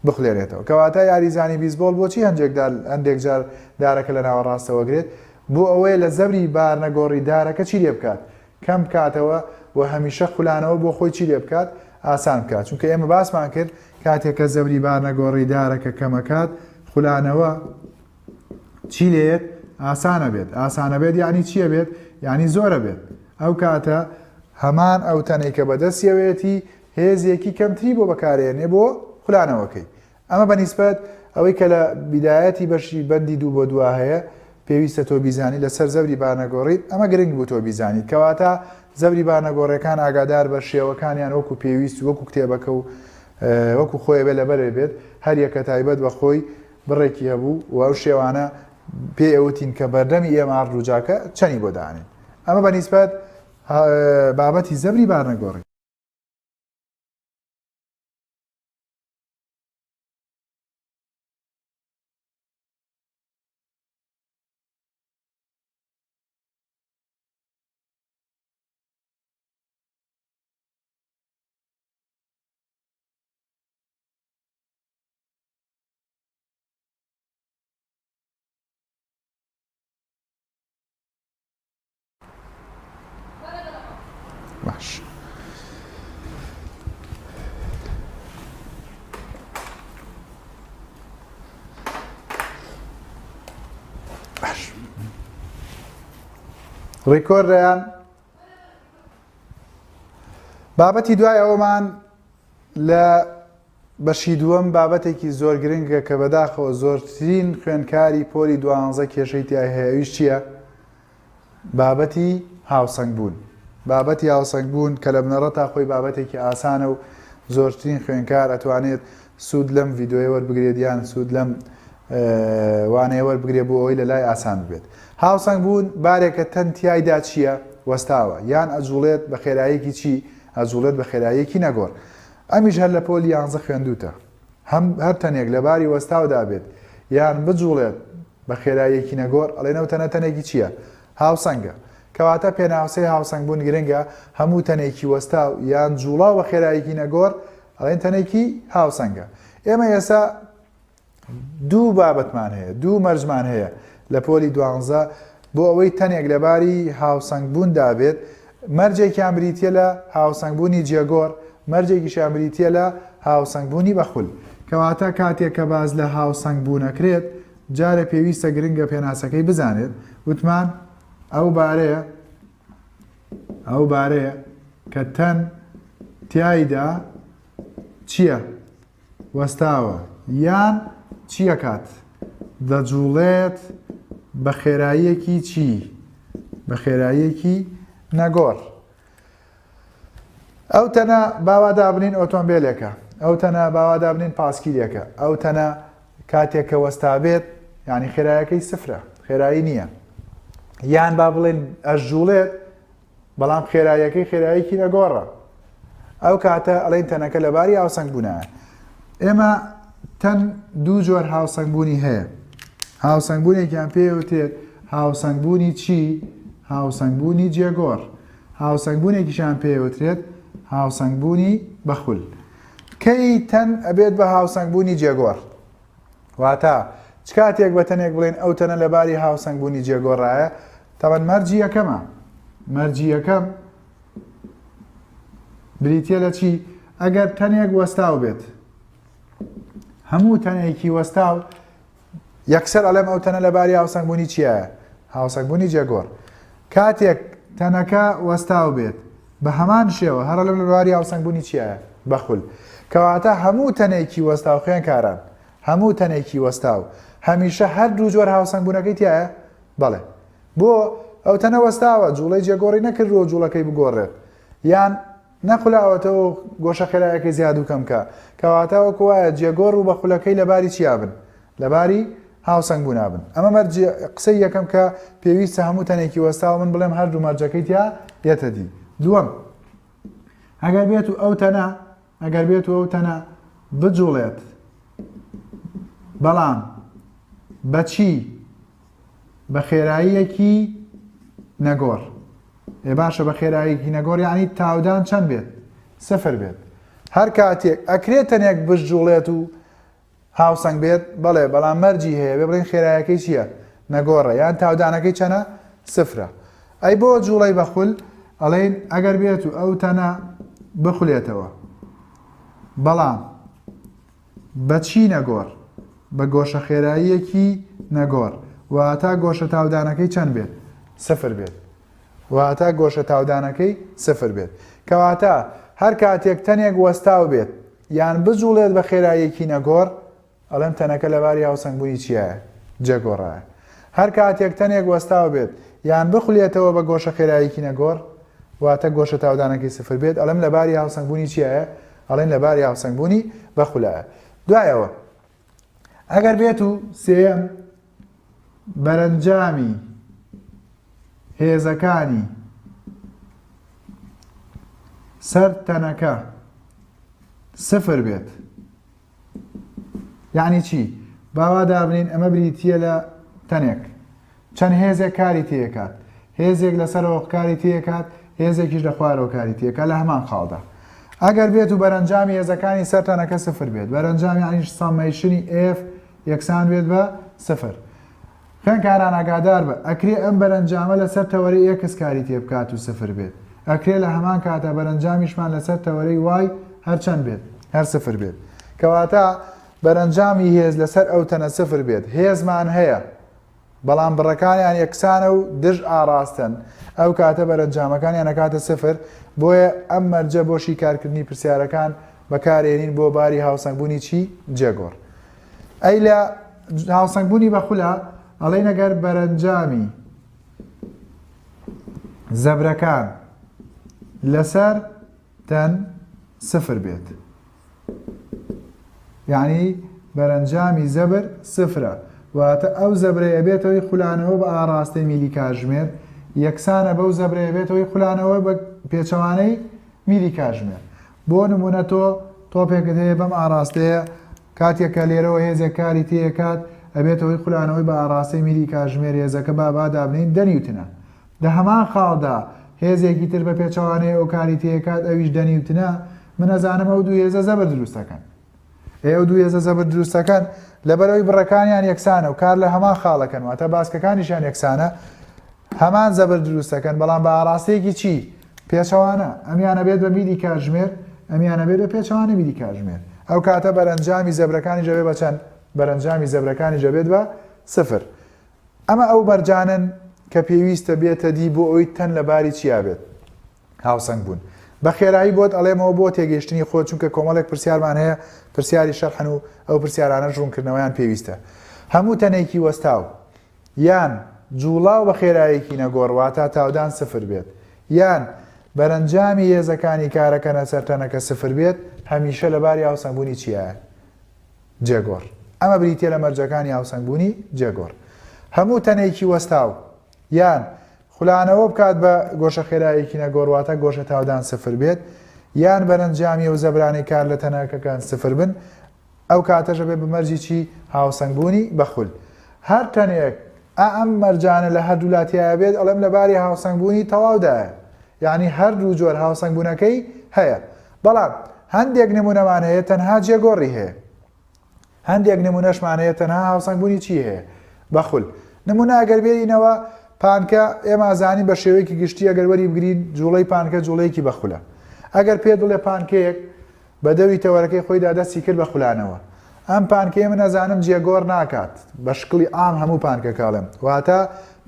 بخولێنێتەوە. کەواتە یاریزانی بیسبۆڵ بۆچی هەندێک جار دارەکە لە ناوەڕاستەوە گرێت؟ بۆ ئەوەیە لە زەبری بارنەگۆڕی دارەکە چی لێ بکات؟ کەم بکاتەوە و هەمیشە خولانەوە بۆ خۆی چی لێ بکات؟ ئاسان بکات. چونکە ئێمە باسمان کرد کاتێک کە زەبری بارنەگۆڕی دارەکە کەمەکات خولانەوە چی لێت ئاسانە بێت. ئاسانە بێت یعنی چییە بێت؟ یعنی زۆرە بێت. ئەو کاتە هەمان ئەو تەنەی کە بەدەستیەوەیەتی هێزێکی کەمتری بۆ بەکارێنێ بۆ خولانەوەکەی. ئەمە بە نیسبەت ئەوەی کە لە بیدایەتی بەشی بەندی دوو بۆ دوا هەیە پێویستە تۆ بیزانی لەسەر زەبری بارنەگۆڕیت ئەمە گرنگ بوو تۆ بیزانیت کەواتە زەبری بارنەگۆڕەکان ئاگادار بە شێوەکانیان وەکو پێویست وەکو کتێبەکە و وەکو خۆی بێ لەبەرێ بێت هەر یەکە تایبەت بە خۆی بڕێکی هەبوو و ئەو شێوانە پێ ئەوتین کە بەردەمی ئێمە ڕووجاکە چەنی بۆ دانێن ئەمە بە نیسبەت بابەتی زەبری بارنەگۆڕی. باش باش ڕیکۆردیان بابەتی دوای ئەوەمان لە بەشی دووەم بابەتێکی زۆر گرنگە کە بەداخەوە زۆرترین خوێندکاری پۆلی دوانزە کێشەی تیای هەیە ئەویش چییە؟ بابەتی هاوسەنگ بوون. بابەتی هاوسەنگ بوون کە لە بنەڕەتا خۆی بابەتێکی ئاسانە و زۆرترین خوێندکار ئەتوانێت سوود لەم ڤیدۆیە وەربگرێت یان سوود لەم وانەیە وەربگرێت بۆ ئەوەی لە لای ئاسان ببێت. هاوسەنگ بوون بارێکە تەن تیایدا چییە؟ وەستاوە یان ئەجوڵێت بە خێراییەکی چی؟ ئەجوڵێت بە خێراییەکی نەگۆڕ. ئەمیش هەر لە پۆلی یانزە خوێندووتە. هەم هەر تەنێک لە باری وەستاودا بێت یان بجوڵێت بە خێراییەکی نەگۆڕ، ئەڵێن ئەو تەنە تەنێکی چییە؟ هاوسەنگە. کەواتە پێناسەی هاوسەنگبوون گرنگە، هەموو تەنێکی وەستاو یان جووڵاو بە خێراییەکی نەگۆڕ ئەڵێن تەنێکی هاوسەنگە. ئێمە ئێستا دوو بابەتمان هەیە، دوو مەرجمان هەیە لە پۆلی دوانزە بۆ ئەوەی تەنێک لە باری هاوسەنگبووندا بێت، مەرجێکیان بریتییە لە هاوسەنگبوونی جێگۆڕ، مەرجێکیشیان بریتییە لە هاوسەنگبوونی بە خول. کەواتە کاتێک کە باس لە هاوسەنگبوون ئەکرێت، جارێ پێویستە گرنگە پێناسەکەی بزانێت، وتمان ئەو بارەیە، ئەو بارەیە کە تەن تیایدا چییە؟ وەستاوە یان چی ئەکات؟ دەجوڵێت بە خێراییەکی چی؟ بە خێراییەکی نەگۆڕ. ئەو تەنە با وا دابنین ئۆتۆمبێلێکە، ئەو تەنە با وا دابنین پاسکیلێکە، ئەو تەنە کاتێک کە وەستابێت یعنی خێرایەکەی سفرە، خێرایی نییە. یان با بڵێن ئەشجوڵێت بەڵام خێراییەکەی خێراییەکی نەگۆڕە. ئەو کاتە ئەڵێین تەنەکە لە باری هاوسەنگبوونایە. ئێمە تەن دوو جۆر هاوسەنگبوونی هەیە. هاوسەنگبوونێکیان پێ وترێت هاوسەنگبوونی چی؟ هاوسەنگبوونی جێگۆڕ. هاوسەنگبوونێکیشیان پێ وترێت هاوسەنگبوونی بەخول. کەی تەن ئەبێت بە هاوسەنگبوونی جێگۆڕ؟ واتە چ کاتێک بە تەنێک بڵێین ئەو تەنە لە باری هاوسەنگبوونی جێگۆڕایە؟ تەبەن مەرجی یەکەمە. مەرجی یەکەم بریتییە لە چی؟ ئەگەر تەنێک وەستاو بێت، هەموو تەنێکی وەستاو یەکسەر ئەڵێم ئەو تەنە لە باری هاوسەنگبوونی چیایە؟ هاوسەنگبوونی جێگۆڕ. کاتێک تەنەکە وەستاو بێت بە هەمان شێوە هەر ئەڵێم لە باری هاوسەنگبوونی چیایە؟ بە خول. کەواتە هەموو تەنێکی وەستاو خوێنکاران، هەموو تەنێکی وەستاو هەمیشە هەر دوو جۆر هاوسەنگبوونەکەی تیایە؟ بەڵێ. بۆ؟ ئەو تەنە وەستاوە، جووڵەی جێگۆڕی نەکردووە و جووڵەکەی بگۆڕێت. یان نەخولاوەتەوە و گۆشە خێرایەکەی زیاد و کەم کا. کەواتە وەکو وایە جێگۆڕ و بەخولەکەی لە باری چیا بن؟ لە باری هاوسەنگبوونا بن. ئەمە مەرجی قسەی یەکەم کە پێویستە هەموو تەنێکی وەستاوە من بڵێم هەردوو مەرجەکەی تیا یەتە دی. دووەم، ئەگەر بێت و ئەو تەنە ئەگەر بێت و ئەو تەنە بجوڵێت بەڵام بە چی؟ بە خێراییەکی نەگۆڕ. ئێ باشە بە خێراییەکی نەگۆڕ یعنی تاودان چەند بێت؟ سفر بێت. هەر کاتێک ئەکرێت تەنێک بشجوڵێت و هاوسەنگ بێت؟ بەڵێ، بەڵام مەرجی هەیە بێ بڵێین خێرایەکەی چییە؟ نەگۆڕە، یان تاودانەکەی چەنە؟ سفرە. ئەی بۆ جوڵەی بە خول؟ ئەڵێین ئەگەر بێت و ئەو تەنە بخولێتەوە بەڵام بە چی نەگۆڕ؟ بە گۆشە خێراییەکی نەگۆڕ، واتە گۆشە تاودانەکەی چەند بێت؟ سفر بێت. واتە گۆشە تاودانەکەی سفر بێت. کەواتە هەر کاتێک تەنێک وەستاو بێت یان بجوڵێت بە خێراییەکی نەگۆڕ، ئەڵێم تەنەکە لە باری هاوسەنگبوونی چیایە؟ جێگۆڕایە. هەر کاتێک تەنێک وەستاو بێت یان بخولێتەوە بە گۆشە خێراییەکی نەگۆڕ، واتە گۆشە تاودانەکەی سفر بێت، ئەڵێم لە باری هاوسەنگبوونی چیایە؟ ئەڵێن لە باری هاوسەنگبوونی بەخولایە. دوایەوە ئەگەر بێت و سێیەم بەرەنجامی هێزەکانی سەر تەنەکە سفر بێت یعنی چی؟ با وا دابنین ئەمە بریتییە لە تەنێک چەند هێزێک کاری تێکات هێزێک لەسەرەوە کاری تێکات هێزێکیش لە خوارەوە کاری تێکات لە هەمان خاڵدا ئەگەر بێت و بەرەنجامی هێزەکانی سەر تەنەکە سفر بێت بەرەنجامی یعنی summation ی F یەکسان بێت بە سفر خوێندکاران ئاگادار بە، ئەکرێ ئەم بەرەنجامە لەسەر تەوەرەی x کاری تێ بکات و سفر بێت. ئەکرێ لە هەمان کاتا بەرەنجامیشمان لەسەر تەوەرەی y هەر چەند بێت؟ هەر سفر بێت. کەواتە بەرەنجامی هێز لەسەر ئەو تەنە سفر بێت. هێزمان هەیە، بەڵام بڕەکانیان یەکسانە و دژ ئاڕاستەن، ئەو کاتە بەرەنجامەکانیان ئەکاتە سفر، بۆیە ئەم مەرجە بۆ شیکارکردنی پرسیارەکان بەکارئێنین بۆ باری هاوسەنگبوونی چی؟ جێگۆڕ. ئەی لە هاوسەنگبوونی بە خولە ئەڵێین ئەگەر بەرەنجامی زەبرەکان لەسەر تەن سفر بێت یعنی بەرەنجامی زەبر سفرە واتە ئەو زەبرەیە بێتەوەی خولانەوە بە ئاڕاستەی میلی کاژمێر یەکسانە بەو زەبرەیە بێتەوەی خولانەوە بە پێچەوانەی میلی کاژمێر. بۆ نموونە تۆ تۆپێکت هەیە بەم ئاڕاستەیە، کاتێک کە لێرەوە هێزێک کاری تێیەکات ئەبێتە هۆی خولانەوەی بە ئاڕاستەی میلی کاژمێر هێزەکە با با دابنێین دە نیوتنە. لە هەمان خاڵدا هێزێکی تر بە پێچەوانەی ئەو کاری تێیەکات ئەویش دە نیوتنە. من ئەزانم ئەو دوو هێزە زەبر دروست دەکەن. ئێ ئەو دوو هێزە زەبر دروست دەکەن لەبەرئەوەی بڕەکانیان یەکسانە و کار لە هەمان خاڵەکەن واتە باسکەکانیشیان یەکسانە هەمان زەبر دروست دەکەن بەڵام بە ئاڕاستەیەکی چی؟ پێچەوانە ئەمیان ئەبێت بە میلی کاتژمێر ئەمیان ئەبێت بە پێچەوانەی میلی کاتژمێر ئەو کاتە بەرەنجامی زەبرەکانیش ئەبێت بە چەند؟ بەرەنجامی زەبرەکانیش ئەبێت بە سفر. ئەمە ئەو مەرجانەن کە پێویستە بێتە دی بۆ ئەوەی تەن لە باری چیا بێت؟ هاوسەنگ بوون. بە خێرایی بۆت ئەڵێمەوە بۆ تێگەیشتنی خۆت چونکە کۆمەڵێک پرسیارمان هەیە پرسیاری شەرحن و ئەو پرسیارانەش ڕوونکردنەوەیان پێویستە. هەموو تەنێکی وەستاو یان جوڵاو بە خێراییەکی نەگۆڕ واتا تاودان سفر بێت یان بەرەنجامی هێزەکانی کارەکەنە سەر تەنەکە سفر بێت هەمیشە لە باری هاوسەنگبوونی چیایە؟ جێگۆڕ. ئەمە بریتیە لە مەرجەکانی هاوسەنگبوونی جێگۆڕ. هەموو تەنێکی وەستاو یان خولانەوە بکات بە گۆشە خێرایەکی نەگۆڕ واتە گۆشە تاودان سفر بێت یان بەرەنجامی ئەو زەبرانەی کار لە تەنەکەکان سفر بن ئەو کاتەش ئەبێت بە مەرجی چی؟ هاوسەنگبوونی بە خول. هەر تەنێک ئا ئەم مەرجانە لە هەردوولا تیایا بێت ئەڵێم لە باری هاوسەنگبوونی تەواودایە یانی هەردوو جۆر هاوسەنگبوونەکەی هەیە بەڵام هەندێک نمونەمان هەیە تەنها جێگۆڕی هەیە هەندێک نمونەشمان هەیە تەنها هاوسەنگبوونی چی هەیە بە خول نمونە ئەگەر بێرینەوە پانکە ئێمە زانین بە شێوەیەکی گشتی ئەگەر وەری بگرین جوڵەی پانکە جوڵەیەکی بە خولە ئەگەر پێ دڵێ پانکەیەک بە دەوری تەوەرەکەی خۆیدا دەستی کرد بە خولانەوە. ئەم پانکەیە من ئەزانم جێگۆڕ ناکات، بە شکڵی عام هەموو پانکەکە ئەڵێم، واتە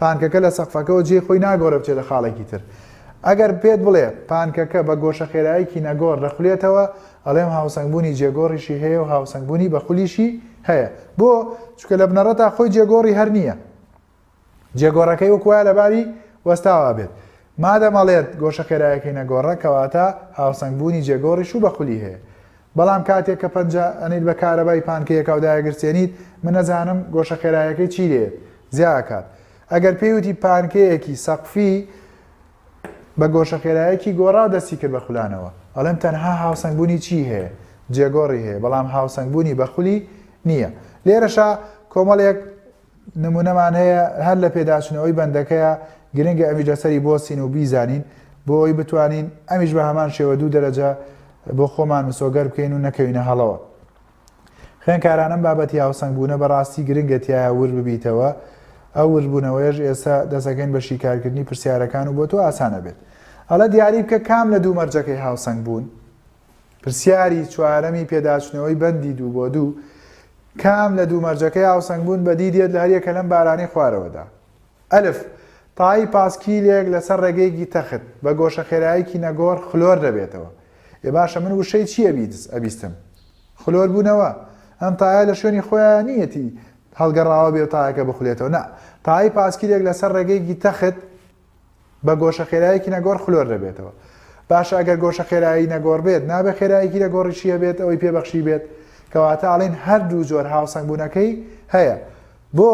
پانکەکە لە سەقفەکەوە جێی خۆی ناگۆڕێ بچێتە خاڵێکی تر. ئەگەر پێت بڵێ پانکەکە بە گۆشە خێرایەکی نەگۆڕ دەخولێتەوە، ئەڵێم هاوسەنگبوونی جێگۆڕیشی هەیە و هاوسەنگبوونی بە خولیشی هەیە. بۆ؟ چونکە لە بنەڕەتا خۆی جێگۆڕی هەر نییە. جێگۆڕەکەی وەک وایە لەباری وەستاوا بێت. مادەم ئەڵێت گۆشە خێرایەکەی نەگۆڕە کەواتە هاوسەنگبوونی جێگۆڕیش و بە خولی هەیە. بەڵام کاتێک کە پەنجە ئەنێیت بە کارەبای پانکەیەکا و دایەگرسێنیت من نەزانم گۆشە خێرایەکەی چی لێیەت زیا ئەکات. ئەگەر پێی وتی پانکەیەکی سەقفی بە گۆشە خێرایەکی گۆڕاو دەستی کرد بە خولانەوە ئەڵێم تەنها هاوسەنگبوونی چی هەیە؟ جێگۆڕی هەیە بەڵام هاوسەنگبوونی بە خولی نییە. لێرەشا کۆمەڵێک نمونەمان هەیە هەر لە پێداچونەوەی بەندەکەیا گرنگە ئەمیش لەسەری بوەستین و بیزانین بۆ ئەوەی بتوانین ئەمیش بە هەمان شێوە دوو دەرەجە بۆ خۆمان مسۆگەر بکەین و نەکەوینە هەڵەوە. خوێنکاران ئەم بابەتی هاوسەنگ بوونە بەڕاستی گرنگە تیایا ورد ببیتەوە ئەو وردبوونەوەیەش ئێستا دەستەکەین بە شیکارکردنی پرسیارەکان و بۆ تۆ ئاسان ئەبێت. ئەڵێ دیاری بکە کام لە دوو مەرجەکەی هاوسەنگ بوون؟ پرسیاری چوارەمی پێداچونەوەی بەندی دوو بۆ دوو، کام لە دوو مەرجەکەی هاوسەنگبوون بەدی دێت لە هەریەکە لەم بارانەی خوارەوەدا؟ ئەلف، تای پاسکیلێک لەسەر ڕێگەیەکی تەخت، بە گۆشە خێرایەکی نەگۆڕ خلۆر دەبێتەوە. ئێ باشە من وشەی چی ئەبیستم؟ خلۆربوونەوە. ئەم تایە لە شوێنی خۆیا نییەتی هەڵگەڕاوە بێ و تایەکە بخولێتەوە. نا، تای پاسکیلێک لەسەر ڕێگەیەکی تەخت، بە گۆشە خێرایەکی نەگۆڕ خلۆر دەبێتەوە. باشە ئەگەر گۆشە خێرایی نەگۆڕ بێت نابێت خێرایەکی نەگۆڕیشی هەبێت ئەوەی پێ بەخشی بێت؟ کەواتە ئەڵێین هەردوو جۆر هاوسەنگبوونەکەی هەیە. بۆ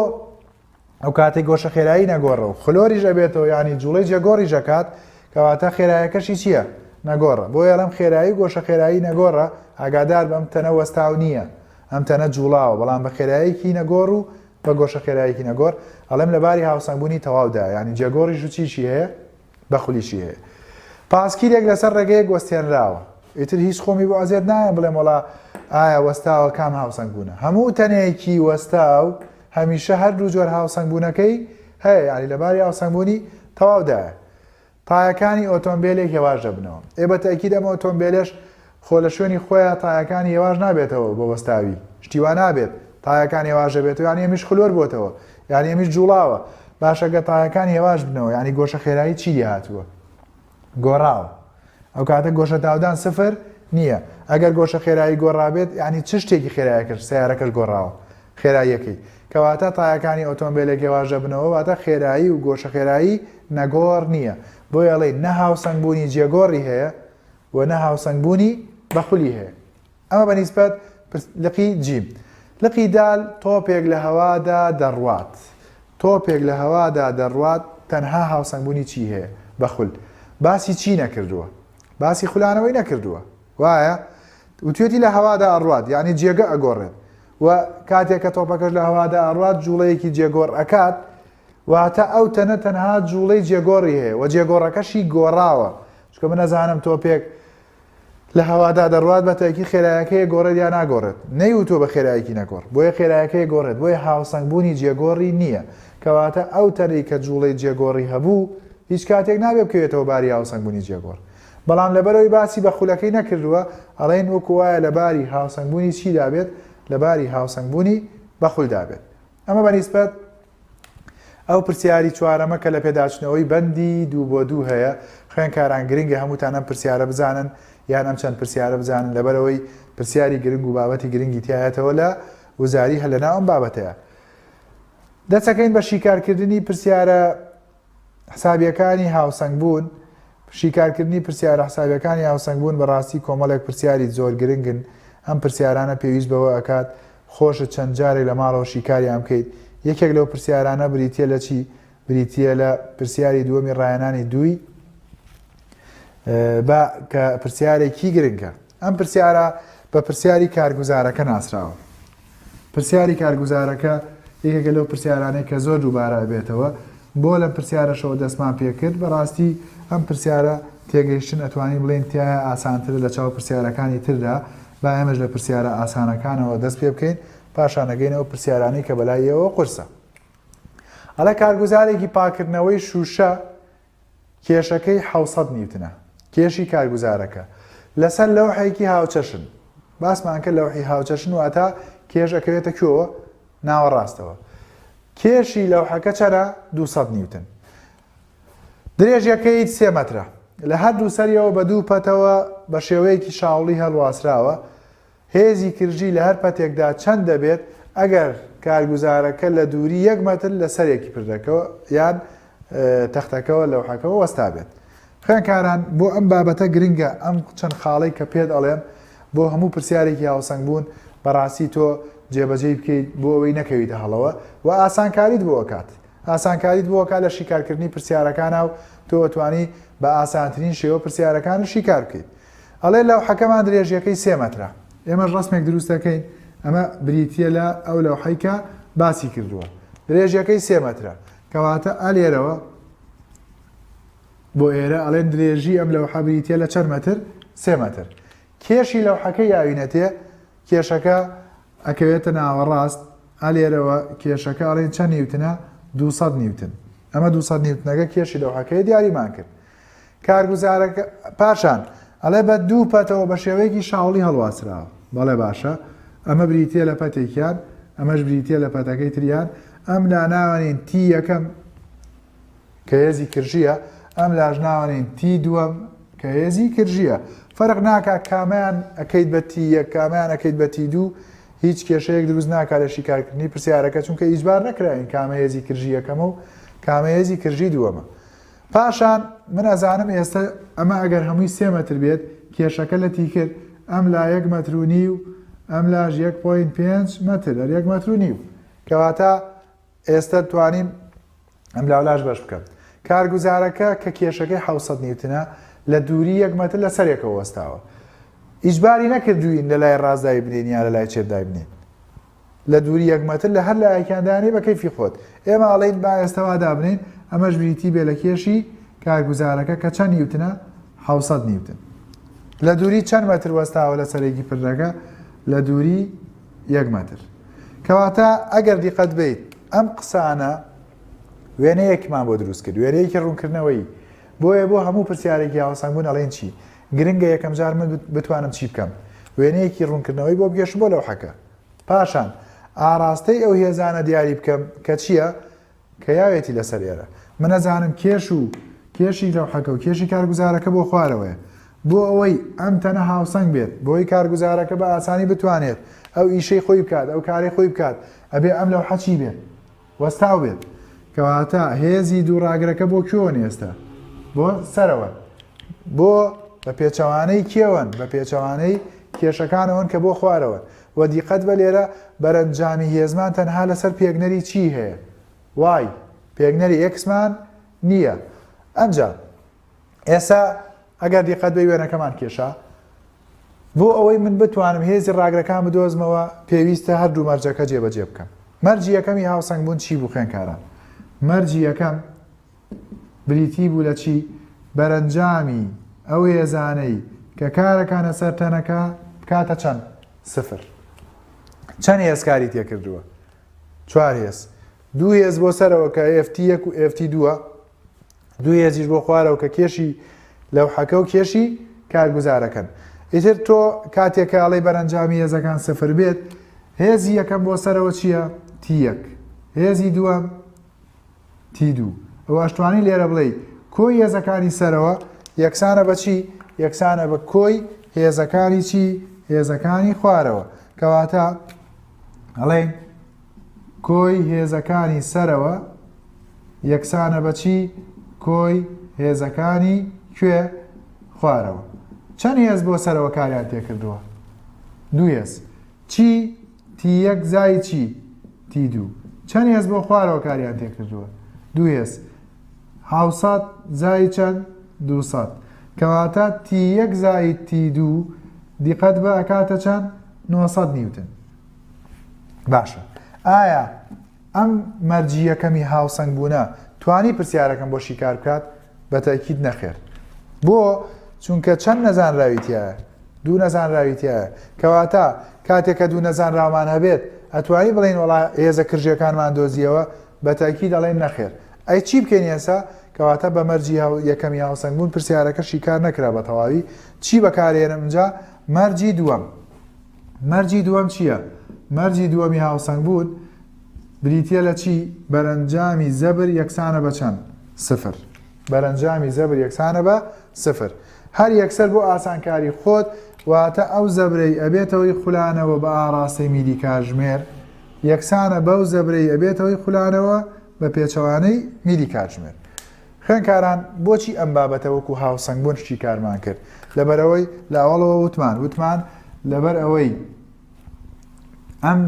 ئەو کاتێک گۆشە خێرایی نەگۆڕە و خلۆریش ئەبێتەوە یعنی جوڵەی جێگۆڕیش ئەکات کەواتە خێرایەکەشی چییە؟ نەگۆڕە. بۆیە ئەڵێم خێرایی و گۆشە خێرایی نەگۆڕە ئاگادار بە ئەم تەنە وەستاو نییە ئەم تەنە جوڵاوە بەڵام بە خێرایەکی نەگۆڕ و بە گۆشە خێرایەکی نەگۆڕ ئەڵێم لە باری هاوسەنگبوونی تەواودا یانی جێگۆڕیش و چیشی هەیە بە خولیشی هەیە پاسکیلێک لەسەر ڕێگەیەک وەستێنراوە ئیتر هیچ خۆمی بۆ ئەزیەت نایەم بڵێم وەڵا ئایا وەستاوە کام هاوسەنگبوونە هەموو تەنێکی وەستاو هەمیشە هەردوو جۆر هاوسەنگبوونەکەی هەیە یانی لە باری هاوسەنگبوونی تەواودایە تایەکانی ئۆتۆمبێلێک هێواش دەبنەوە. ئێ بە تەئکید ئەم ئۆتۆمبێلەش خۆ لە شوێنی خۆیا تایەکانی هێواش نابێتەوە بە وەستاوی. شتی وا نابێت تایەکان هێواش دەبێتەوە یانی ئەمیش خلۆر بۆتەوە یانی ئەمیش جوڵاوە. باشە گەر تایەکانی هێواش بنەوە یانی گۆشە خێرایی چی لێ هاتووە؟ گۆڕاوە. ئەو کاتە گۆشە تاودان سفر نییە. ئەگەر گۆشە خێرایی گۆڕابێت یانی چ شتێکی خێرایەکەش سەیارەکەش گۆڕاوە. خێراییەکەی. کەواتە تایەکانی ئۆتۆمبێلێک هێواش دەبنەوە، واتە خێرایی و گۆشە خێرایی نەگۆڕ نییە. بۆیە ئەڵێین نە هاوسەنگبوونی جێگۆڕی هەیە و نە هاوسەنگبوونی بەخولی هەیە. ئەمە بە نیسبەت لقی جیم. لقی دال تۆپێک لە هەوادا دەڕوات. تۆپێک لە هەوادا دەڕوات تەنها هاوسەنگبوونی چی هەیە؟ بەخول. باسی چی نەکردووە؟ باسی خولانەوەی نەکردووە. وایە؟ وتوێتی لە هەوادا ئەڕوات یانی جێگە ئەگۆڕێت و کاتێک کە تۆپەکەش لە هەوادا ئەڕوات جوڵەیەکی جێگۆڕ ئەکات واتە ئەو تەنە تەنها جوڵەی جێگۆڕی هەیە و جێگۆڕەکەشی گۆڕاوە چونکە من ئەزانم تۆپێک لە هەوادا دەڕوات بە تەئکید خێرایەکەی ئەگۆڕێت یا ناگۆڕێت؟ نەیوتووە بە خێرایەکی نەگۆڕ بۆیە خێرایەکەی ئەگۆڕێت بۆیە هاوسەنگبوونی جێگۆڕی نییە کەواتە ئەو تەنەی کە جوڵەی جێگۆڕی هەبوو هیچ کاتێک نابێ بکەوێتەوە باری هاوسەنگبوونی جێگۆڕ بەڵام لەبەرئەوەی باسی بە خولەکەی نەکردووە ئەڵێین وەکو وایە لە باری هاوسەنگبوونی چیدا بێت؟ لە باری هاوسەنگبوونی بە خولدا بێت ئەمە بە نیسبەت ئەو پرسیاری چوارەمە کە لە پێداچنەوەی بەندی دوو بۆ دوو هەیە، خوێنکاران گرنگە هەمووتان ئەم پرسیارە بزانن یان ئەم چەند پرسیارە بزانن لەبەرئەوەی پرسیاری گرنگ و بابەتی گرنگی تیایەتەوە لە وزاری هەر لەناو ئەم بابەتەیە. دەچەکەین بە شیکارکردنی پرسیارە حسابیەکانی هاوسەنگبوون، شیکارکردنی پرسیارە حسابیەکانی هاوسەنگبوون بەڕاستی کۆمەڵێک پرسیاری زۆر گرنگن، ئەم پرسیارانە پێویست بەوە ئەکات خۆشت چەند جارێک لە ماڵەوە شیکاریان بکەیت، یەکێک لەو پرسیارانە بریتیە لە چی؟ بریتیە لە پرسیاری دووەمی ڕاهێنانی دووی با کە پرسیارێکی گرنگە. ئەم پرسیارە بە پرسیاری کارگوزارەکە ناسراوە. پرسیاری کارگوزارەکە یەکێکە لەو پرسیارانەی کە زۆر دووبارە ئەبێتەوە، بۆ لەم پرسیارەشەوە دەستمان پێکرد، بەڕاستی ئەم پرسیارە تێگەیشتن ئەتوانین بڵێین تیایا ئاسانترە لە چاو پرسیارەکانی تردا، با ئێمەش لە پرسیارە ئاسانەکانەوە دەست پێ بکەین پاشان ئەگەینە ئەو پرسیارانەی کە بەلای ئێوەوە قورسە. ئەڵێ کارگوزارێکی پاکردنەوەی شووشە کێشەکەی 700 نیوتنە، کێشی کارگوزارەکە لەسەر لەوحێکی هاوچەشن، باسمان کرد لەوحی هاوچەشن واتە کێش ئەکەوێتە کوێوە؟ ناوەڕاستەوە. کێشی لەوحەکە چەنە؟ 200 نیوتن. درێژیەکەی سێ مەترە. لە هەردوو سەریەوە بە دوو پەتەوە بە شێوەیەکی شاوڵی هەڵواسراوە. هێزی کرژی لە هەر پەتێکدا چەند دەبێت ئەگەر کارگوزارەکە لە دووری یەک مەتر لە سەرێکی پردەکەوە یان تەختەکەوە لەوحەکەوە وەستابێت؟ خوێندکاران بۆ ئەم بابەتە گرنگە ئەم چەند خاڵەی کە پێت ئەڵێم بۆ هەموو پرسیارێکی هاوسەنگ بوون بەڕاستی تۆ جێبەجێی بکەیت بۆ ئەوەی نەکەویتە هەڵەوە و ئاسانکاریت بۆ ئەکات ئاسانکاریت بۆ ئەکات لە شیکارکردنی پرسیارەکانا و تۆ ئەتوانی بە ئاسانترین شێوە پرسیارەکانت شیکار بکەیت. ئەڵێ لەوحەکەمان درێژیەکەی سێ مەترە. ئێمەش ڕەسمێک دروست دەکەین ئەمە بریتیە لە ئەو لەوحەی کە باسی کردووە درێژیەکەی سێ مەترە کەواتە ئە لێرەوە بۆ ئێرە ئەڵێن درێژی ئەم لەوحە بریتیە لە چەند مەتر سێ مەتر کێشی لەوحەکە یاوینەتێ کێشەکە ئەکەوێتە ناوەڕاست، ئا لێرەوە کێشەکە ئەڵێین چەند نیوتنە؟ 200 نیوتن. ئەمە 200 نیوتنەکە کێشی لەوحەکەیە دیاریمان کرد. کارگوزارەکە پاشان ئەڵێ بە دوو پەتەوە بە شێوەیەکی شاوڵی هەڵواسراوە. بەڵێ باشە. ئەمە بریتییە لە پەتێکیان، ئەمەش بریتییە لە پەتەکەی تریان. ئەم لا ناوەنین T یەکەم کە هێزی کرژییە، ئەم لاش ناوەنین T دووەم کە هێزی کرژییە. فەرق ناکا کامەیان ئەکەیت بە T یەک کامەیان ئەکەیت بە T دوو، هیچ کێشەیەک دروست ناکا لە شیکارکردنی پرسیارەکە چونکە ئیجبار نەکراوین کامە هێزی کرژی یەکەمە و کامە هێزی کرژی دووەمە. پاشان من ئەزانم ئێستە ئەمە ئەگەر هەمووی سێ مەتر بێت کێشەکە لە T کرد ئەم لا یەک مەتر و نیو ئەم لاش یەک point پێنج مەتر هەر یەک مەتر و نیو کەواتە ئێستە توانیم ئەم لاولاش بەش بکەم. کارگوزارەکە کە کێشەکەی 700 نیوتنە لە دووری یەک مەتر لە سەرێکەوە وەستاوە. ئیجباری نەکردووین لە لای ڕاست دایبنێین یا لە لای چەپ دایبنێین. لە دووری یەک مەتر لە هەر لایەکیان دانێ بە کەیفی خۆت. ئێمە ئەڵێین با ئێستە وا دابنێین ئەمەش بریتی بێ لە کێشی کارگوزارەکە کە چەند نیوتنە؟ 700 نیوتن. لە دووری چەند مەتر وەستاوە لە سەرێکی پردەکە؟ لە دووری یەک مەتر. کەواتە ئەگەر دیقەت بەیت ئەم قسانە وێنەیەکمان بۆ دروست کرد، وێنەیەکی ڕوونکردنەوەیی. بۆیە بۆ هەموو پرسیارێکی هاوسەنگبوون ئەڵێن چی؟ گرنگە یەکەم جار من بتوانم چی بکەم؟ وێنەیەکی ڕوونکردنەوەی بۆ بگێشم بۆ لەوحەکە. پاشان ئاڕاستەی ئەو هێزانە دیاری بکەم کە چییە؟ کە یاوێتی لەسەر ئێرە. من ئەزانم کێش و کێشی لەوحەکە و کێشی کارگوزارەکە بۆ خوارەوەیە. بۆ ئەوەی ئەم تەنە هاوسەنگ بێت، بۆ ئەوەی کارگوزارەکە بە ئاسانی بتوانێت ئەو ئیشەی خۆی بکات، ئەو کارەی خۆی بکات، ئەبێ ئەم لەوحە چی بێت؟ وەستاو بێت. کەواتە هێزی دوو ڕاگرەکە بۆ کوێوەن ئێستا؟ بۆ سەرەوەن. بۆ بە پێچەوانەی کێوەن؟ بە پێچەوانەی کێشەکانەوەن کە بۆ خوارەوەن. وە دیقەت بە لێرە بەرەنجامی هێزمان تەنها لەسەر پێکنەری چی هەیە؟ Y. پێکنەری X مان نییە. ئەنجا ئێستا ئەگەر دیقەت بەی وێنەکەمان کێشا بۆ ئەوەی من بتوانم هێزی ڕاگرەکان بدۆزمەوە پێویستە هەردوو مەرجەکە جێبەجێ بکەم. مەرجی یەکەمی هاوسەنگبوون چی بوو خوێنکاران؟ مەرجی یەکەم بریتی بوو لە چی؟ بەرەنجامی ئەو هێزانەی کە کارەکانە سەر تەنەکە بکاتە چەند؟ سفر. چەند هێز کاری تێکردووە؟ چوار هێز. دوو هێز بۆ سەرەوە کە FT یەک و FT دووە، دوو هێزیش بۆ خوارەوە کە کێشی لەوحەکە و کێشی کارگوزارەکەن. ئیتر تۆ کاتێک کە ئەڵێی بەرەنجامی هێزەکان سفر بێت، هێزی یەکەم بۆ سەرەوە چییە؟ T یەک. هێزی دووەم T دوو. ئەوە ئەشتوانی لێرە بڵێی کۆی هێزەکانی سەرەوە یەکسانە بە چی؟ یەکسانە بە کۆی هێزەکانی چی؟ هێزەکانی خوارەوە. کەواتە ئەڵێین کۆی هێزەکانی سەرەوە یەکسانە بە چی؟ کۆی هێزەکانی کوێ؟ خوارەوە. چەند هێز بۆ سەرەوە کاریان تێکردووە؟ دوو هێز. چی؟ T یەک زای چی؟ T دوو. چەند هێز بۆ خوارەوە کاریان تێکردووە؟ دوو هێز. حەوسەد زای چەند؟ دووسەد. کەواتە T یەک زائید T دوو دیقەت بە ئەکاتە چەند؟ 900 نیوتن. باشە ئایا ئەم مەرجی یەکەمی هاوسەنگ بوونە توانی پرسیارەکەم بۆ شیکار بکات؟ بە تەئکید نەخێر. بۆ؟ چونکە چەند نەزانراوی تیایە؟ دوو نەزانراوی تیایە. کەواتە کاتێک کە دوو نەزانراومان هەبێت ئەتوانی بڵێین وەڵا هێزە کرژیەکانمان دۆزیەوە؟ بە تەئکید ئەڵێین نەخێر. ئەی چی بکەین ئێستا؟ کەواتە بە مەرجی یەکەمی هاوسەنگ بوون پرسیارەکە شیکار نەکرا بە تەواوی. چی بەکارێنم ئینجا؟ مەرجی دووەم. مەرجی دووەم چییە؟ مەرجی دووەمی هاوسەنگ بوون بریتییە لە چی؟ بەرەنجامی زەبر یەکسانە بە چەند؟ سفر. بەرەنجامی زەبر یەکسانە بە سفر. هەر یەکسەر بۆ ئاسانکاری خۆت، واتە ئەو زەبرەی ئەبێتە هۆی خولانەوە بە ئاڕاستەی میلی کاتژمێر، یەکسانە بەو زەبرەی ئەبێتە هۆی خولانەوە بە پێچەوانەی میلی کاتژمێر. خوێندکاران بۆچی ئەم بابەتە وەکو هاوسەنگبوون شیکارمان کرد؟ لەبەرئەوەی لە ئەوەڵەوە وتمان، وتمان لەبەر ئەوەی ئەم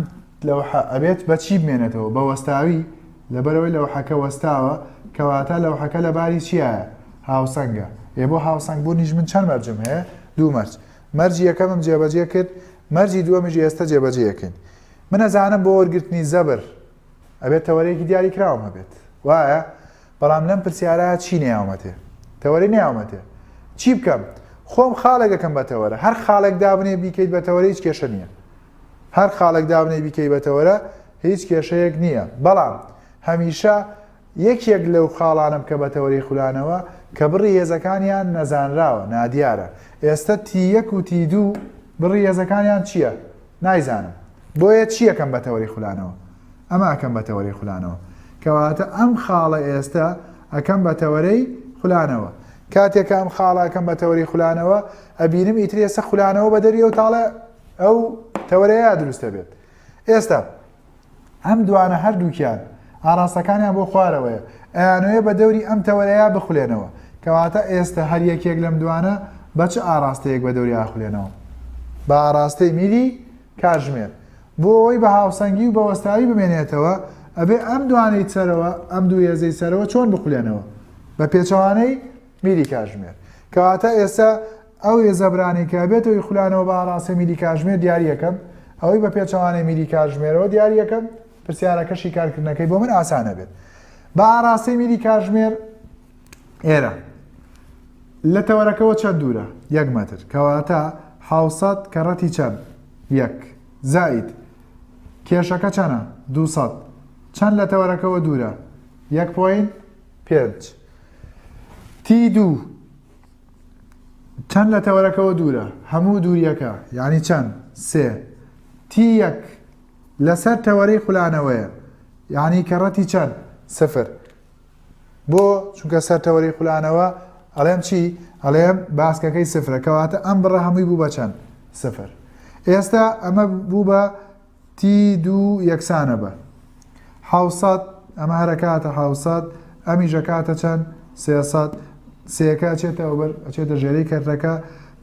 لەوحە ئەبێت بە چی بمێنێتەوە؟ بە وەستاوی، لەبەرئەوەی لەوحەکە وەستاوە، کەواتە لەوحەکە لە باری چیایە؟ هاوسەنگە. ئێ بۆ هاوسەنگبوونیش من چەند مەرجم هەیە؟ دوو مەرج. مەرجی یەکەمم جێبەجێ کرد، مەرجی دووەمیش ئێستە جێبەجێ ئەکەین. من ئەزانم بۆ وەرگرتنی زەبر ئەبێت تەوەرەیەکی دیاریکراوم هەبێت. وایە؟ بەڵام لەم پرسیارە چی نەیاومەتێ؟ تەوەرەی نەیاومەتێ. چی بکەم؟ خۆم خاڵێک ئەکەم بە تەوەرە. هەر خاڵێک دابنێ بیکەیت بە تەوەرە هیچ کێشە نییە. هەر خاڵێک دابنێ بیکەی بە تەوەرە هیچ کێشەیەک نییە. بەڵام هەمیشە یەکێک لەو خاڵانە بکە بە تەوەرەی خولانەوە کە بڕی هێزەکانیان نەزانراوە، نادیارە. ئێستە T یەک و T دوو بڕی هێزەکانیان چییە؟ نایزانم. بۆیە چی ئەکەم بە تەوەرەی خولانەوە؟ ئەمە ئەکەم بە تەوەرەی خولانەوە. کەواتە ئەم خاڵە ئێستە ئەکەم بە تەوەرەی خولانەوە. کاتێک کە ئەم خاڵە ئەکەم بە تەوەرەی خولانەوە، ئەبینم ئیتر ئێستە خولانەوە بە دەری ئەو تاڵە ئەو تەوەرەیە دروست دەبێت. ئێستا ئەم دوانە هەردووکیان ئاراستەکانیان بۆ خوارەوەیە، ئەیانەوێ بە دەوری ئەم تەوەرەیە بخولێنەوە. کەواتە ئێستە هەر یەکێک لەم دوانە بە چ ئاراستەیەک بە دەوری ئاخولێنەوە؟ بە ئاراستەی میلی کاتژمێر. بۆ ئەوەی بە هاوسەنگی و بە وەستاوی بمێنێتەوە، ئەبێ ئەم دوانەی سەرەوە، ئەم دوو هێزەی سەرەوە چۆن بخولێنەوە؟ بە پێچەوانەی میلی کاتژمێر. کەواتە ئێستا ئەو زەبرانەی کە ئەبێتە هۆی خولانەوە بە ئاڕاستەی میلی کاتژمێر دیاری ئەکەم، ئەوەی بە پێچەوانەی میلی کاتژمێرەوە دیاری ئەکەم، پرسیارەکە شیکارکردنەکەی بۆ من ئاسان ئەبێت. بە ئاڕاستەی میلی کاتژمێر ئێرە لە تەوەرەکەوە چەند دوورە؟ یەک مەتر. کەواتە 700 کەڕەتی چەند؟ یەک. زائید کێشەکە چەنە؟ 200. چەند لە تەوەرەکەوە دوورە؟ یەک point پێنج. T دوو چەند لە تەوەرەکەوە دوورە؟ هەموو دووریەکە یعنی چەند؟ سێ. T یەک لەسەر تەوەرەی خولانەوەیە یعنی کەڕەتی چەند؟ سفر. بۆ؟ چونکە سەر تەوەرەی خولانەوە ئەڵێم چی؟ ئەڵێم باسکەکەی سفرە کەواتە ئەم بڕە هەمووی بوو بە چەند؟ سفر. ئێستا ئەمە بوو بە T دوو یەکسانە بە 700 ئەمە هەرەکاتە 700 ئەمیش ئەکاتە چەند؟ 300 سێەکە ئەچێتە ئەوبەر ئەچێتە ژێرەی کەرتەکە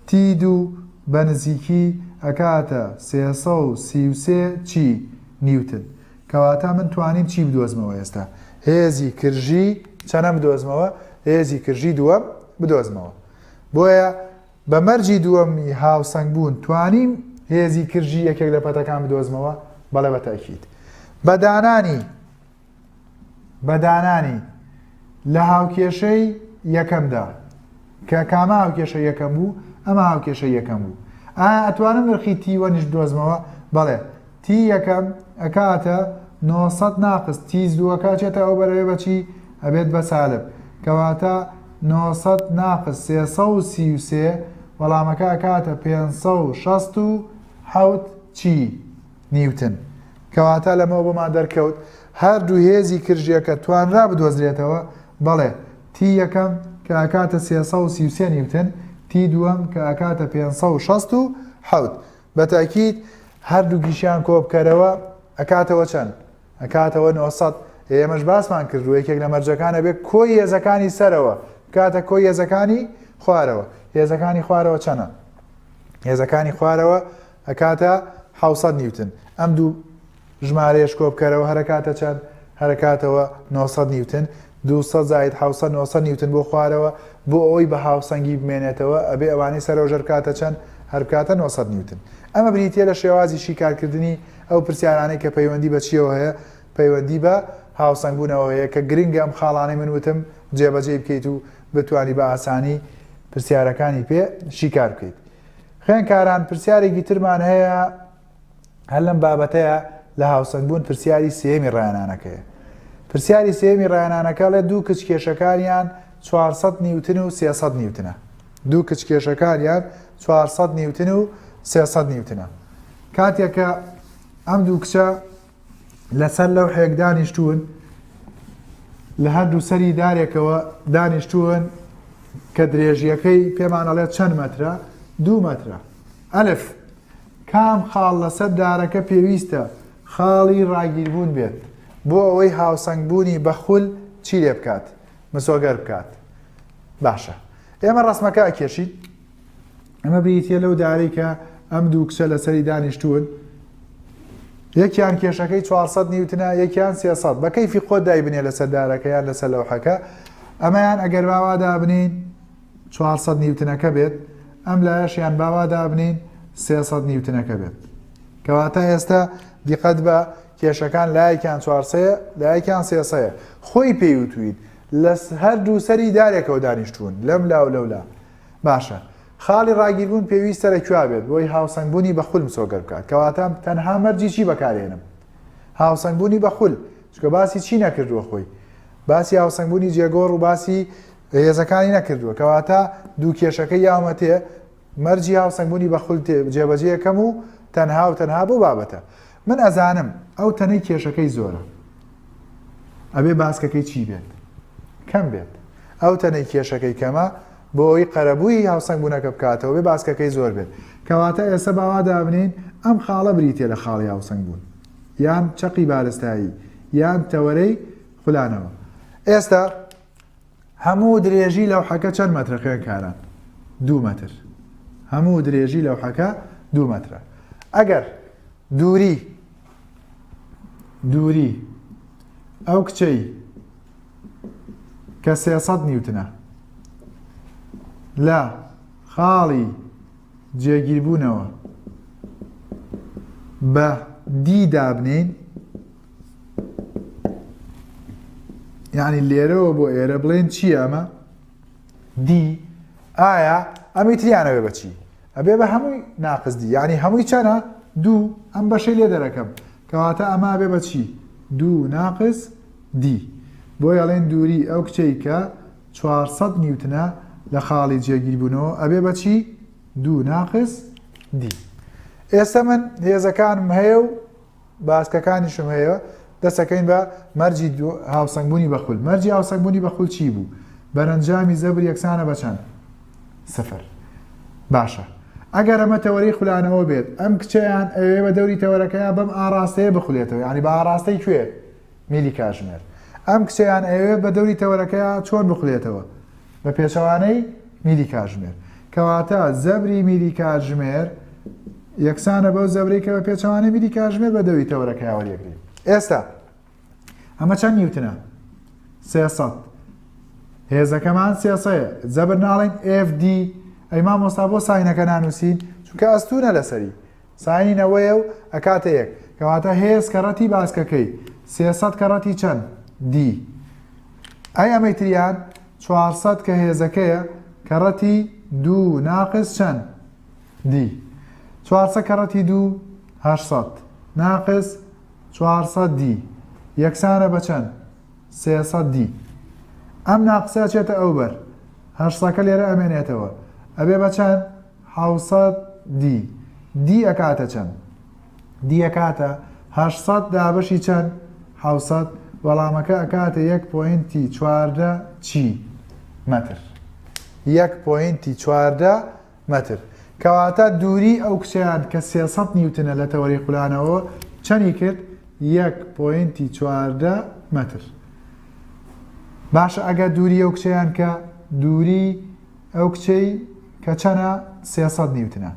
T دوو بە نزیکی ئەکاتە 333 چی؟ نیوتن. کەواتە من توانیم چی بدۆزمەوە ئێستا؟ هێزی کرژی چەنە بدۆزمەوە؟ هێزی کرژی دووەم بدۆزمەوە. بۆیە بە مەرجی دووەمی هاوسەنگ بوون توانیم هێزی کرژی یەکێک لە پەتەکان بدۆزمەوە؟ بەڵێ بە تەئکید. بە دانانی بە دانانی لە هاوکێشەی یەکەمدا کە کامە هاوکێشە یەکەم بوو؟ ئەمە هاوکێشەی یەکەم بوو. ئایا ئەتوانم نرخی T one یش بدۆزمەوە؟ بەڵێ. T یەکەم ئەکاتە 900 ناقس T دووەکە ئەچێتە ئەو بەرەوێ بە چی؟ ئەبێت بە سالب. کەواتە 900 ناقس 333 وەڵامەکە ئەکاتە 567 چی؟ نیوتن. کەواتە لەمەوە بۆمان دەرکەوت هەردوو هێزی کرژیەکە توانرا بدۆزرێتەوە، بەڵێ، T یەکەم کە ئەکاتە 333 نیوتن، T دووەم کە ئەکاتە 567. بە تەئکید هەردووکیشیان کۆبکەرەوە ئەکاتەوە چەند؟ ئەکاتەوە 900. ئێمەش باسمان کردووە یەکێک لە مەرجەکان ئەبێ کۆی هێزەکانی سەرەوە بکاتە کۆی هێزەکانی خوارەوە. هێزەکانی خوارەوە چەنە؟ هێزەکانی خوارەوە ئەکاتە 700 نیوتن. ئەم دوو ژمارەیەش کۆبکەرەوە هەرەکاتە چەند؟ هەرەکاتەوە 900 نیوتن. 200 زائد 700 900 نیوتن بۆ خوارەوە. بۆ ئەوەی بە هاوسەنگی بمێنێتەوە ئەبێ ئەوانەی سەرەوە ژەر بکاتە چەند؟ هەر بکاتە 900 نیوتن. ئەمە بریتییە لە شێوازی شیکارکردنی ئەو پرسیارانەی کە پەیوەندی بە چییەوە هەیە؟ پەیوەندی بە هاوسەنگبوونەوە هەیە کە گرنگە ئەم خاڵانەی من وتم جێبەجێی بکەیت و بتوانی بە ئاسانی پرسیارەکانی پێ شیکار بکەیت. خوێندکاران پرسیارێکی ترمان هەیە هەر لەم بابەتەیە لە هاوسەنگبوون پرسیاری سێیەمی ڕایەنانەکەیە. پرسیاری سێیەمی ڕایەنانەکە ئەڵێ دوو کچ کێشەکانیان 400 نیوتن و 300 نیوتنە. دوو کچ کێشەکانیان 400 نیوتن و 300 نیوتنە. کاتێک کە ئەم دوو کچە لەسەر لەوحێک دانیشتوون لە هەردوو سەری دارێکەوە دانیشتوون کە درێژیەکەی پێمان ئەڵێت چەند مەترە؟ دوو مەترە. ئەلف، کام خاڵ لەسەر دارەکە پێویستە خاڵی ڕاگیربوون بێت بۆ ئەوەی هاوسەنگبوونی بە خول چی لێ بکات؟ مسۆگەر بکات. باشە ئێمە ڕەسمەکە ئەکێشین. ئەمە بریتیە لەو دارەی کە ئەم دوو کچە لەسەری دانیشتوون یەکیان کێشەکەی 400 نیوتنە یەکیان 300 بە کەیفی خۆت دایبنێ لەسەر دارەکە یان لەسەر لەوحەکە ئەمەیان ئەگەر باوا دابنین 400 نیوتنەکە بێت ئەم لایەشیان باوا دابنین 300 نیوتنەکە بێت کەواتە ئێستا دیقەت بە کێشەکان لایەکیان 400 لایەکیان 300 خۆی پێیوتویت لە هەردوو سەری دارێکەوە دانیشتوون لەم لا و لەولا باشە خاڵی ڕاگیربوون پێویستە لە کوێ بێت بۆی هاوسەنگبوونی بە خول مسۆگەر بکات کەواتە تەنها مەرجی چی بەکارێنم هاوسەنگبوونی بە خول چونکە باسی چی نەکردووە خۆی باسی هاوسەنگبوونی جێگۆڕ و باسی هێزەکانی نەکردووە کەواتە دوو کێشەکە یاومەتێ مەرجی هاوسەنگبوونی بە خول جێبەجێ ئەکەم و تەنها و تەنها بۆ بابەتە من ئەزانم ئەو تەنەی کێشەکەی زۆرە ئەبێ باسکەکەی چی بێت؟ کەم بێت. ئەو تەنەی کێشەکەی کەمە بۆ ئەوەی قەرەبووی هاوسەنگبوونەکە بکاتەوە بێ باسکەکەی زۆر بێت. کەواتە ئێستا با وا دابنێین ئەم خاڵە بریتیە لە خاڵی هاوسەنگبوون یان چەقی بارستایی یان تەوەرەی خولانەوە. ئێستا هەموو درێژی لەوحەکە چەند مەترە خوێندکاران؟ دوو مەتر. هەموو درێژی لەوحەکە دوو مەترە. ئەگەر دووری دووری ئەو کچەی کە 300 نیوتنە لە خاڵی جێگیربوونەوە بە دی دابنین یعنی لێرەوە بۆ ئێرە بڵێن چییە ئەمە دی ئایا ئەمی تریانەوێ بەچی ئەبێ بە هەمووی ناقس دی یعنی هەمووی چەنە دوو ئەم بەشەی لێ دەرەکەم کەواتە ئەمە ئەبێ بە چی دوو ناقس دی بۆیە ئەڵێن دووری ئەو کچەی کە 400 نیوتنە لە خاڵی جێگیربوونەوە ئەبێ بە چی دوو ناقس دی ئێستا من هێزەکانم هەیە و باسکەکانیشم هەیە دەستەکەین بە مەرجی هاوسەنگبوونی بە خول. مەرجی هاوسەنگبوونی بە خول چی بوو؟ بەرەنجامی زەبر یەکسانە بە چەند؟ سفر. باشە ئەگەر ئەمە تەوەرەی خولانەوە بێت ئەم کچەیان ئەوێ بە دەوری تەوەرەکەیا بەم ئاڕاستەیە بخولێتەوە یعنی بە ئاڕاستەی کوێ؟ میلی کاژمێر. ئەم کچەیان ئەیەوێت بە دەوری تەوەرەکەیا چۆن بخولێتەوە؟ بە پێچەوانەی میلی کاتژمێر. کەواتە زەبری میلی کاتژمێر یەکسانە بەو زەبرەی کە بە پێچەوانەی میلی کاتژمێر بە دەوری تەوەرەکەیا وەریەگرین. ئێستا ئەمە چەند نیوتنە؟ 300. هێزەکەمان سێسەیە. زەبر ناڵێن FD. ئەی مامۆستا بۆ ساینەکە نانووسین؟ چونکە ئەستوونە لەسەری. ساینی نەوەیە و ئەکاتە یەک. کەواتە هێز کەڕەتی باسکەکەی 300 کەڕەتی چەند؟ D. ئەی ئەمەی تریان 400 کە هێزەکەیە کەڕەتی دوو ناقس چەند؟ D. چوارسەد کەڕەتی دوو 800 ناقس 400 D یەکسانە بە چەند؟ 300 D. ئەم ناقسە ئەچێتە ئەو بەر، هەشتسەکە لێرە ئەمێنێتەوە، ئەبێ بە چەند؟ 700 D. D ئەکاتە چەند؟ D ئەکاتە 800 دابەشی چەند؟ 700. وەڵامەکە ئەکاتە یەک point ی 14 چی؟ مەتر. یەک point ی 14 مەتر. کەواتە دووری ئەو کچەیان کە 300 نیوتنە لە تەوەرەی خولانەوە چەنی کرد؟ یەک point ی 14 مەتر. باشە ئەگەر دووری ئەو کچەیان کە دووری ئەو کچەی کە چەنە؟ 300 نیوتنە،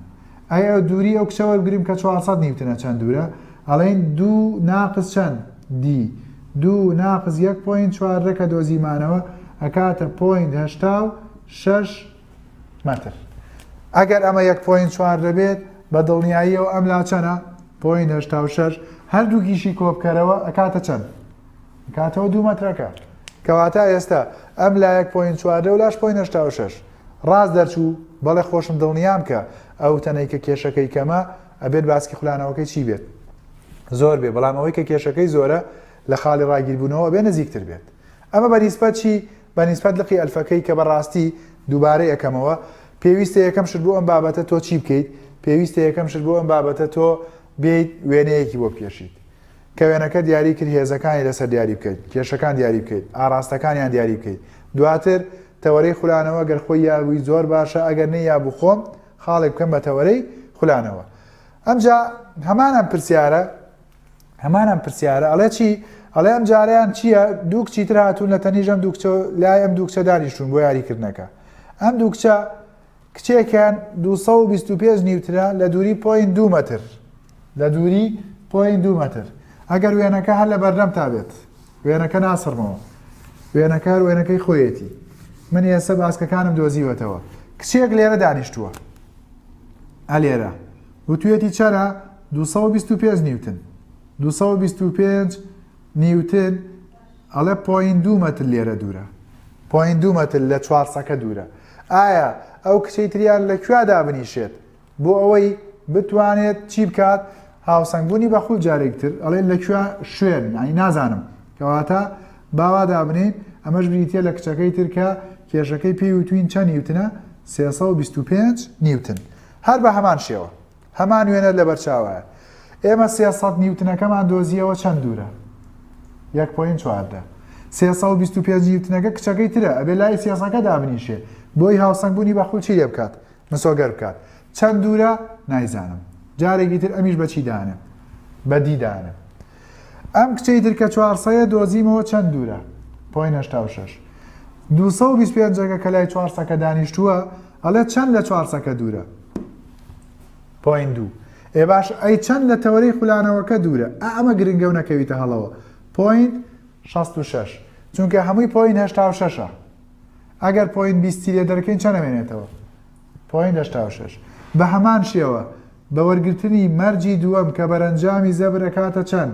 ئەی ئەو دووری ئەو کچە وەربگریم کە 400 نیوتنە چەند دوورە؟ ئەڵێن دوو ناقس چەند؟ D. دوو ناقس یەک point 14 کە دۆزیمانەوە ئەکاتە point 86 مەتر. ئەگەر ئەمە یەک point 14 بێت بە دڵنیاییەوە ئەم لا چەنە؟ point 86. هەردووکیشی کۆبکەرەوە ئەکاتە چەند؟ ئەکاتەوە دوو مەترەکە. کەواتە ئێستا ئەم لا یەک point 14 و لاش point 86 ڕاست دەرچوو. بەڵێ خۆشم دڵنیام کە ئەو تەنەی کە کێشەکەی کەمە ئەبێت باسکی خولانەوەکەی چی بێت؟ زۆر بێ، بەڵام ئەوەی کە کێشەکەی زۆرە لە خاڵی ڕاگیربوونەوە بێ نزیکتر بێت. ئەمە بە نیسبەت چی؟ بە نیسبەت لقی ئەلفەکەی کە بەڕاستی دووبارە یەکەمەوە پێویستە یەکەم شت بۆ ئەم بابەتە تۆ چی بکەیت؟ پێویستە یەکەم شت بۆ ئەم بابەتە تۆ بێیت وێنەیەکی بۆ بکێشیت. کە وێنەکە دیاری کرد هێزەکانی لەسەر دیاری بکەیت، کێشەکان دیاری بکەیت، ئاراستەکانیان دیاری بکەیت. دواتر تەوەرەی خولانەوە گەر خۆی یابووی زۆر باشە، ئەگەر نەیابوو خۆم خاڵێک بکەم بە تەوەرەی خولانەوە. ئەمجا هەمان ئەم پرسیارە، هەمان ئەم پرسیارە ئەڵێ چی؟ ئەڵێ ئەم جارەیان چییە؟ دوو کچی تر هاتوون لە تەنیژ ئەم دوو کچە لای ئەم دوو کچە دانیشتوون بۆ یاریکردنەکە. ئەم دوو کچە کچێکیان 225 نیوتنە لە دووری point دوو مەتر، لە دووری point دوو مەتر. ئەگەر وێنەکە هەر لە بەردەمتا بێت، وێنەکە ناسڕمەوە، وێنەکە هەر وێنەکەی خۆیەتی. من ئێستا باسکەکانم دۆزیوەتەوە. کچێک لێرە دانیشتووە، ئەلێرە وتوێتی چەرە؟ 225 نیوتن. 225 نیوتن ئەڵێ point دوو مەتر لێرە دوورە، point دوو مەتر لە چوارسەکە دوورە. ئایا ئەو کچەی تریان لە کوێ دابنیشێت بۆ ئەوەی بتوانێت چی بکات؟ هاوسەنگبوونی بە خول جارێکتر ئەڵێ لە کوێ شوێن، یعنی نازانم. کەواتە باوا دابنین ئەمەش بریتە لە کچەکەی تر کە کێشەکەی پێی وتوین چەند نیوتنە؟ 325 نیوتن. هەر بە هەمان شێوە هەمان وێنە لەبەرچاوایە. ئێمە 300 نیوتنەکەمان دۆزیەوە چەند دوورە؟ یەک point 14. 325 نیوتنەکە کچەکەی ترە، ئەبێ لای سێسەکە دابنیشێ بۆی هاوسەنگبوونی بە خول چی لێ بکات؟ مسۆگەر بکات. چەند دوورە؟ نایزانم. جارێکی تر ئەمیش بە چی دانێم؟ بە D دانێم. ئەم کچەی تر کە چوارسەیە دۆزیمەوە چەند دوورە؟ point 86. 225ەکە کە لای چوارسەکە دانیشتووە ئەڵێ چەند لە چوارسەکە دوورە؟ point دوو. ئێ باش ئەی چەند لە تەوەرەی خولانەوەکە دوورە؟ ئەمە گرنگە و نەکەویتە هەڵەوە. point 66. چونکە هەمووی point 86ە. ئەگەر point 20 لێ دەرکەین چەند ئەمێنێتەوە؟ point 86. بە هەمان شێوە بە وەرگرتنی مەرجی دووەم کە بەرەنجامی زەبر ئەکاتە چەند؟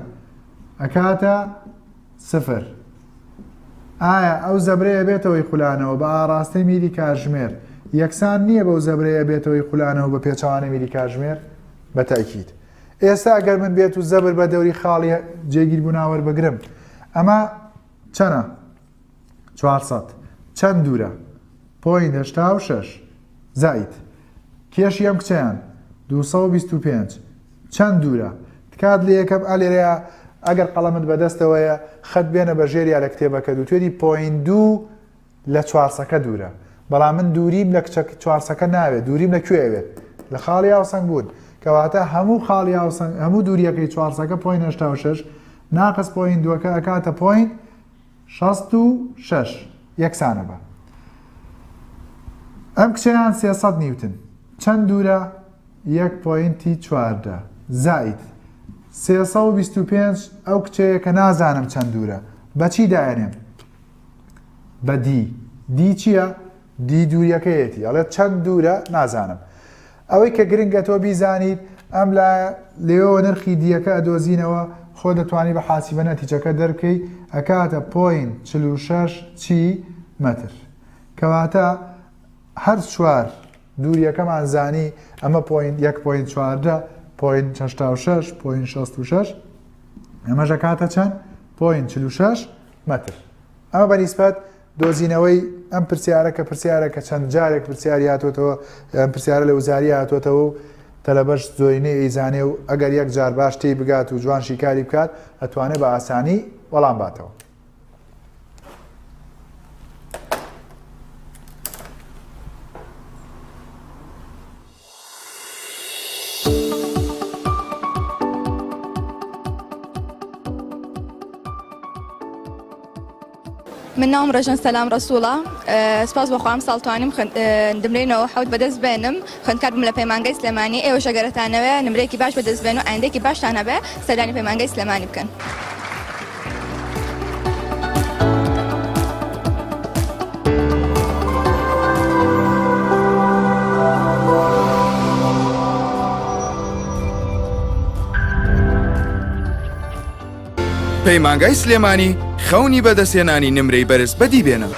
ئەکاتە سفر. ئایا ئەو زەبرەیە بێتەوەی خولانەوە بە ئاراستەی میلی کاتژمێر یەکسان نییە بەو زەبرەیە بێتەوەی خولانەوە بە پێچەوانەی میلی کاتژمێر؟ بە تەئکید. ئێستا ئەگەر من بێت و زەبر بە دەوری خاڵی جێگیربوونا وەربگرم ئەمە چەنە؟ 400. چەند دوورە؟ point 86 زائید کێشی ئەم کچەیان 225 چەند دوورە؟ تکات لێ یەکەم ئالێرەیە ئەگەر قەڵەمت بەدەستەوەیە خەت بێنە بە ژێریا لە کتێبەکە دووتوێنی point دوو لە چوارسەکە دوورە، بەڵام من دووریم لە کچە چوارسەکە ناوێت، دووریم لە کوێ ئەوێت؟ لە خاڵی هاوسەنگ بوون. کەواتە هەموو خاڵی هاوسەنگ هەموو دووریەکەی چوارسەکە point 86 ناقس point دووەکە ئەکاتە point 66 یەکسانە بە ئەم کچەیان 300 نیوتن چەند دوورە؟ یەک point ی 14 زائید 325 ئەو کچەیە کە نازانم چەند دوورە بە چی دایەنێم؟ بە D. D چییە؟ D دووریەکەیەتی. ئەڵێ چەند دوورە نازانم. ئەوەی کە گرنگە تۆ بیزانیت ئەم لا لێوە نرخی D یەکە ئەدۆزینەوە، خۆ دەتوانی بە حاسیبە نەتیجەکە دەربکەی ئەکاتە point 46 چی مەتر. کەواتە هەر چوار دووریەکەمان زانی ئەمە point یەک point 14 point 86 point 66 ئەمەش ئەکاتە چەند؟ point 46 مەتر. ئەمە بە نیسبەت دۆزینەوەی ئەم پرسیارە کە پرسیارە کە چەند جارێک پرسیاری هاتۆتەوە ئەم پرسیارە لە وزاری هاتۆتەوە و تەلەبەش زۆرینەی ئەیزانێ و ئەگەر یەک جار باش تێی بگات و جوان شیکاری بکات ئەتوانێ بە ئاسانی وەڵام باتەوە. من ناوم ڕێژەن سەلام ڕەسوڵە سپاس بۆ خوا ئەمساڵ توانیم نمرەی 97 بەدەست بێنم خوێندکار بووم لە پەیمانگای سلێمانی ئێوەش ئەگەر ئەتانەوێ نمرەیەکی باش بەدەست بێن و ئایندەیەکی باشتان هەبێ سەردانی پەیمانگای سلێمانی بکەن. پەیمانگای سلێمانی خەونی بەدەستهێنانی نمرەی بەرز بەدی بێنە.